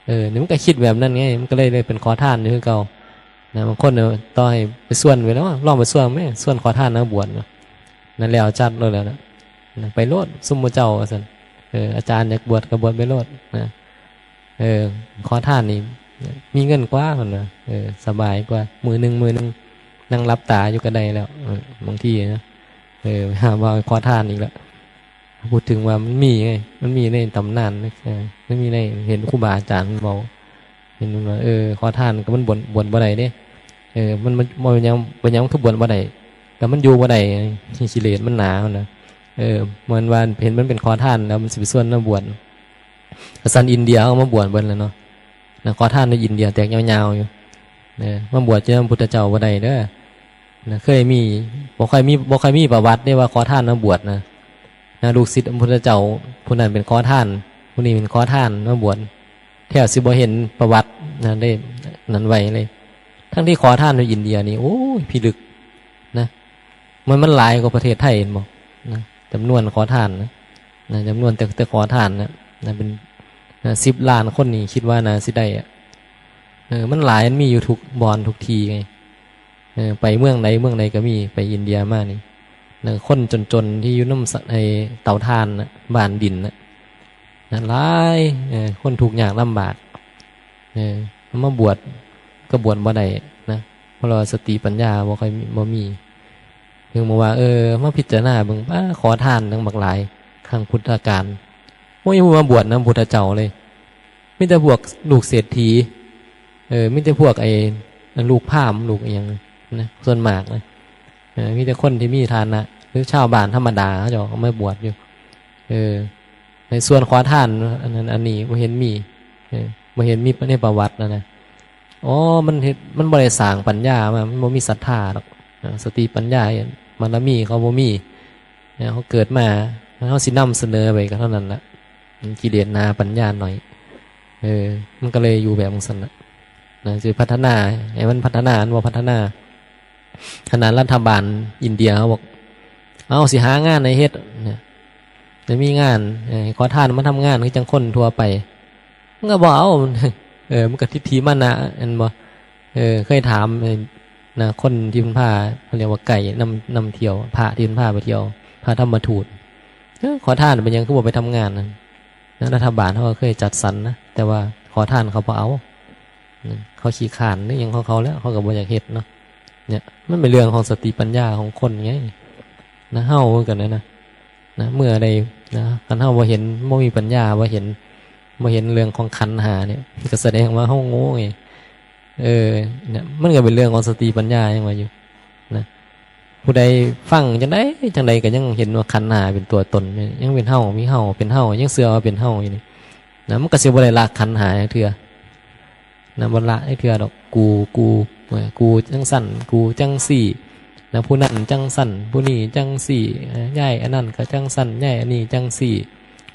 เออ นี่มันก็คิดแบบนั้นไง มันก็เลยได้เป็นขอทานอยู่คือเก่า นะ บางคนเนี่ย ต่อให้ไปชวนไปแล้ว ลองไปชวนแหม ชวนขอทานมาบวชเนาะ นั่นแล้วจัดเลยแหละนะ นะ ไปโลด ซุมหมู่เจ้า ว่าซั่น เออ อาจารย์อยากบวชก็บวชไปโลดนะ เออ ขอทานนี่ มีเงินกว่า เพิ่นว่า เออ สบายกว่า มื้อหนึ่ง มื้อหนึ่ง นั่งหลับตาอยู่ก็ได้แล้ว เออ บางทีนะ เออ หาว่าขอทานอีกแล้ว พูดถึงว่ามันมีไง มันมีในตำนานนะ เออ มันมีใน เห็นครูบาอาจารย์เว้า เห็นว่า เออ ขอทานก็มันบวช บวชบ่ได้เด้ เออ มัน มัน มันเป็นหยัง เป็นหยังคือบวชบ่ได้ ก็มันอยู่บ่ได้ไง กิเลสมันหนา นะ เออ เหมือนว่าเห็นมันเป็นขอทาน แล้วมันสิไปชวนมาบวช กษัตริย์อินเดียเขามาบวชเบิดแล้วเนาะ นะ ขอทานในอินเดียแตกยาวๆอยู่ นะ มาบวชเจอพระพุทธเจ้าบ่ได้เด้อ นะ เคยมี บ่ค่อยมี บ่ค่อยมีประวัติได้ว่าขอทานมาบวชนะ นะ ลูกศิษย์พระพุทธเจ้า ผู้นั้นเป็นขอทาน ผู้นี้เป็นขอทานมาบวช แทบสิบ่เห็นประวัตินะ ได้นั้นไว้เลย ทั้งที่ขอทานในอินเดียนี่ โอ้ย พิลึกนะ มัน มันหลายกว่าประเทศไทย เห็นบ่ นะ จำนวนขอทานนะ นะ จำนวนแต่ แต่ขอทานนะ นะ เป็น นะ สิบล้านคนนี่คิดว่าน่าสิได้อะ เออ มันหลาย มันมีอยู่ทุกบ่อนทุกที่ไง เออ ไปเมืองใดเมืองใดก็มี ไปอินเดียมานี่ นะ คนจนๆที่อยู่นำสะ ไอ้เตาถ่านนะ บ้านดินนะ นะ หลาย เออ คนทุกข์ยากลำบาก เออ มาบวชก็บวชบ่ได้นะ เพราะว่าสติปัญญาบ่ค่อยมี บ่มี ถึงบอกว่า เออ มาพิจารณาเบิ่ง ป้า ขอทานตั้งบักหลาย ครั้งพุทธกาล บ่มีผู้มาบวชนำพุทธเจ้าเลย มีแต่พวกลูกเศรษฐี เออ มีแต่พวกไอ้ลูกพราหมณ์ ลูกอิหยังนะ ส่วนมากนะ เออ มีแต่คนที่มีฐานะ หรือชาวบ้านธรรมดาเขาเจ้าก็มาบวชอยู่ เออ ในส่วนขอทาน อันนั้นอันนี้บ่เห็นมี เออ บ่เห็นมีในประวัตินะนะ อ๋อ มันเฮ็ด มันบ่ได้สร้างปัญญามา มันบ่มีศรัทธาดอก นะ สติปัญญา บารมีเขาบ่มี นะ เขาเกิดมา เขาสินำเสนอไปก็เท่านั้นละ มันกิเลสหนา ปัญญาน้อย เออ มันก็เลยอยู่แบบจั่งซั้นละ นะ สิพัฒนา ให้มันพัฒนา มันบ่พัฒนา ขนาดรัฐบาลอินเดียเขาบอก เอา สิหางานให้เฮ็ด เนี่ย จะมีงาน เออ ขอทานมาทำงานคือจั่งคนทั่วไป มันก็บ่เอา เออ มันก็ทิฏฐิมานะ เห็นบ่ เออ เคยถาม เออ นะ คนที่เพิ่นพา เขาเรียกว่าไกด์นำ นำเที่ยว พระที่เพิ่นพาไปเที่ยว พระธรรมทูต เออ ขอทานเป็นหยังคือบ่ไปทำงานนะ นะ รัฐบาลเขาก็เคยจัดสรรนะ แต่ว่าขอทานเขาบ่เอา นะ เขาขี้คร้านหรือหยังของเขาแล้ว เขาก็บ่อยากเฮ็ดเนาะ เนี่ย มันเป็นเรื่องของสติปัญญาของคนไง นะ เฮาคือกันนะ นะ นะ เมื่อใด นะ คันเฮาบ่เห็น บ่มีปัญญา บ่เห็น บ่เห็นเรื่องของขันธ์ห้าเนี่ย ก็แสดงว่าเฮาโง่ไง เออ เนี่ย มันก็เป็นเรื่องของสติปัญญายังว่าอยู่ นะ ผู้ใดฟังจั่งใด จั่งใดก็ยังเห็นว่าขันธ์ห้าเป็นตัวตน ยังเป็นเฮา มีเฮา เป็นเฮา ยังเชื่อว่าเป็นเฮาอยู่นี่ นะ มันก็สิบ่ได้ละขันธ์ห้าจักเทื่อ นะ บ่ละจักเทื่อดอก กู กู เออ กูจั่งซั้น กูจั่งซี้ นะ ผู้นั้นจั่งซั้น ผู้นี้จั่งซี้ เออ ยายอันนั้นก็จั่งซั้น ยายอันนี้จั่งซี้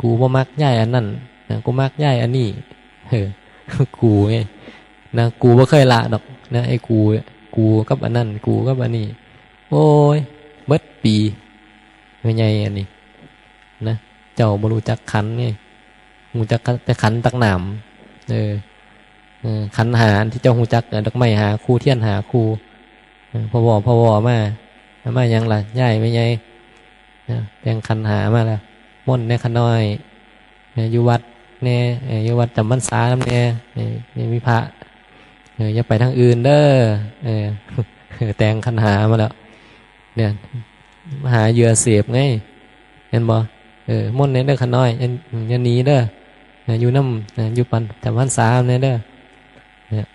กูบ่มักยายอันนั้น นะ กูมักยายอันนี้ เออ กูไง นะ กูบ่เคยละดอก นะ ไอ้กู กูกับอันนั้น กูกับอันนี้ โอ้ย เบิดปี แม่ใหญ่อันนี้ นะ เจ้าบ่รู้จักขันธ์ไง รู้จักแต่ขันตักน้ำ เออ เออ ขันธ์ห้าอันที่เจ้ารู้จัก เออ ดอกไม้ห้าคู่ เทียนห้าคู่ เออ พอวอ พอวอมา มาหยังล่ะ ยายแม่ใหญ่ นะ แต่งขันธ์ห้ามาแล้ว มนต์แหน่ข้าน้อย เออ อยู่วัดแหน่ เออ อยู่วัดจำพรรษานำแหน่ เออ นี่มีพระ เออ อย่าไปทางอื่นเด้อ เออ แต่งขันธ์ห้ามาแล้ว เนี่ย มาหาเหยื่อเสพไง เห็นบ่ เออ มนต์แหน่เด้อข้าน้อย อย่า อย่าหนีเด้อ เออ อยู่นำ เออ อยู่ปัน จำพรรษานำแหน่เด้อ เนี่ย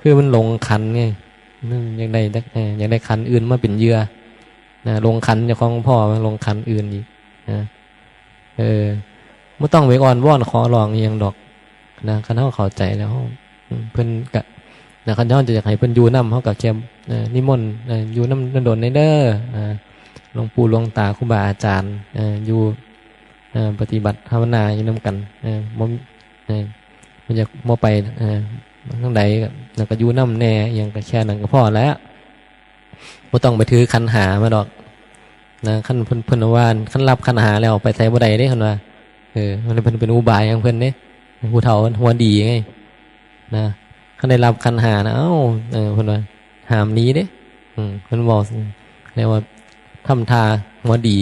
คือมันหลงขันธ์ไง มันอยากได้จัก เออ อยากได้ขันธ์อื่นมาเป็นเหยื่อ นะ หลงขันธ์เจ้าของพ่อ มันหลงขันธ์อื่นอีก นะ เออ บ่ต้องไปอ้อนวอนขอร้องอิหยังดอก นะ คันเฮาเข้าใจแล้ว อืม เพิ่นก็ นะ คันเฮาจะอยากให้เพิ่นอยู่นำ เฮาก็แค่ เอ่อ นิมนต์ เอ่อ อยู่นำโดนๆ แหน่เด้อ อ่า หลวงปู่หลวงตาครูบาอาจารย์ เอ่อ อยู่ เอ่อปฏิบัติภาวนาอยู่นำกัน เอ่อบ่เอ่อมันอยากบ่ไป เอ่อทางใดก็แล้วก็อยู่นำแหน่ อิหยังก็แค่นั้นก็พอแล้ว บ่ต้องไปถือขันธ์ห้ามาดอก นะ คันเพิ่น เพิ่นว่า คันรับขันธ์ห้าแล้วไปไสบ่ได้เด้ เพิ่นว่า เออ มันเพิ่นเป็นอุบายของเพิ่นเด้ ผู้เฒ่าหัวดีไง นะ คันได้รับขันธ์ห้านะ เอ้า เออ เพิ่นว่า ห้ามหนีเด้ อืม เพิ่นบอก เรียกว่าทำท่าหัวดี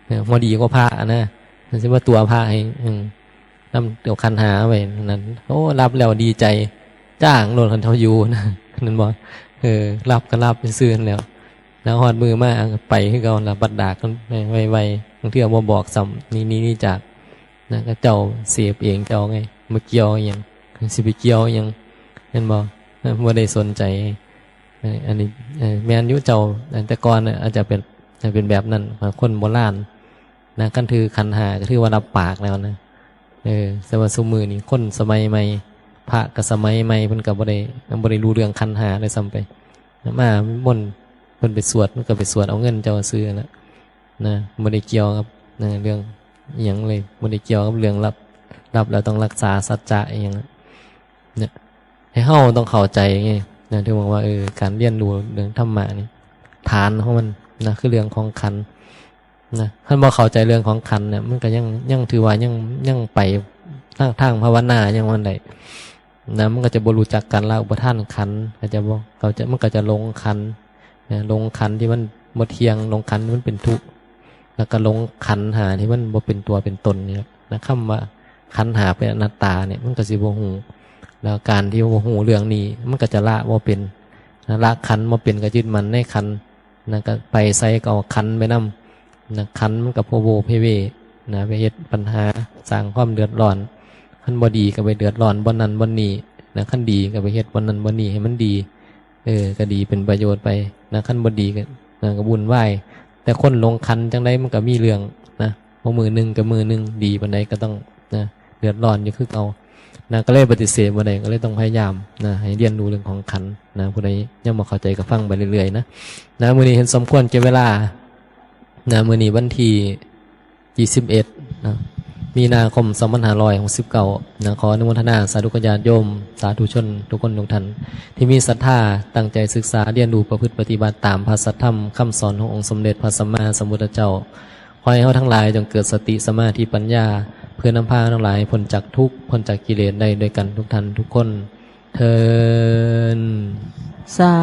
เออ หัวดีกว่าพระนะ มันสิมาตั๋วพระให้ อืม นำเอาขันธ์ห้าไว้นั่น โอ้ รับแล้วดีใจ จ้างโลดคันเฒ่าอยู่นะ นั่นบ่ เออ รับก็รับซื่อๆนั่นแหล้ว แล้วฮอดมื้อมาก็ไปคือเก่าละ บัดดากกันไวๆ บางเทื่อบ่บอกซ้ำ นี่ๆๆ จาก นะ ก็เจ้าเสพเองเจ้าไง บ่เกี่ยวอิหยัง สิไปเกี่ยวอิหยัง แม่นบ่ เออ บ่ได้สนใจ เออ อันนี้ เออ แม่นอยู่เจ้า แต่ก่อนน่ะอาจจะเป็น เป็นแบบนั้น คนโบราณ นะ คันถือขันธ์ห้าก็ถือว่ารับปากแล้วนะ เออ แต่ว่าซุมื้อนี้คนสมัยใหม่ พระก็สมัยใหม่ เพิ่นก็บ่ได้ บ่ได้รู้เรื่องขันธ์ห้าด้วยซ้ำไป มาม่วน เพิ่นไปสวด มันก็ไปสวดเอาเงินเจ้าซื่อนั่นแหละ นะ บ่ได้เกี่ยวกับ นะ เรื่องอิหยังเลย บ่ได้เกี่ยวกับเรื่องรับ รับแล้วต้องรักษาสัจจะอิหยังอะ เนี่ย ให้เฮาต้องเข้าใจไง นะ ถึงบอกว่า เออ การเรียนรู้เรื่องธรรมะนี่ ฐานของมันนะ คือเรื่องของขันธ์นะ คันบ่เข้าใจเรื่องของขันธ์เนี่ย มันก็ยัง ยังถือว่ายัง ยังไปทาง ทางภาวนายังบ่ได้ นะ มันก็จะบ่รู้จักการละอุปาทานขันธ์ ก็จะบ่ เขาจะ มันก็จะหลงขันธ์ นะ หลงขันธ์ที่มันบ่เที่ยง หลงขันธ์ที่มันเป็นทุกข์ แล้วก็หลงขันธ์ห้าที่มันบ่เป็นตัวเป็นตนนี่แหละนะ คำว่าขันธ์ห้าเป็นอนัตตาเนี่ย มันก็สิบ่ฮู้ แล้วการที่บ่ฮู้เรื่องนี้ มันก็จะละบ่เป็นนะ ละขันธ์บ่เป็น ก็ยึดมั่นในขันธ์ นะ ก็ไปไสก็เอาขันธ์ไปนำ นะ ขันธ์มันก็พะโวเพเว นะ ไปเฮ็ดปัญหา สร้างความเดือดร้อน คันบ่ดีก็ไปเดือดร้อนบ่อนนั้นบ่อนนี้ นะ คันดีก็ไปเฮ็ดบ่อนนั้นบ่อนนี้ให้มันดี เออ ก็ดีเป็นประโยชน์ไป นะ คันบ่ดีก็ นะ ก็วุ่นวาย แต่คนหลงขันธ์จั่งใดมันก็มีเรื่อง นะ บ่มื้อหนึ่งก็มื้อหนึ่ง ดีปานใดก็ต้อง นะ เดือดร้อนอยู่คือเก่า นะ ก็เลยปฏิเสธบ่ได้ ก็เลยต้องพยายาม นะ ให้เรียนรู้เรื่องของขันธ์ นะ ผู้ใดยังบ่เข้าใจก็ฟังไปเรื่อยๆนะ นะ มื้อนี้เห็นสมควรแก่เวลา นะ มื้อนี้วันที่ยี่สิบเอ็ด นะ มีนาคม สองพันห้าร้อยหกสิบเก้า นะ ขออนุโมทนาสาธุกับญาติโยม สาธุชนทุกคนทุกท่าน ที่มีศรัทธาตั้งใจศึกษาเรียนรู้ประพฤติปฏิบัติตามพระสัทธรรมคำสอนขององค์สมเด็จพระสัมมาสัมพุทธเจ้า ขอให้เฮาทั้งหลายจงเกิดสติสมาธิปัญญา เพื่อนำพาทั้งหลายพ้นจากทุกข์พ้นจากกิเลสได้ด้วยกันทุกท่านทุกคน เทอญ สา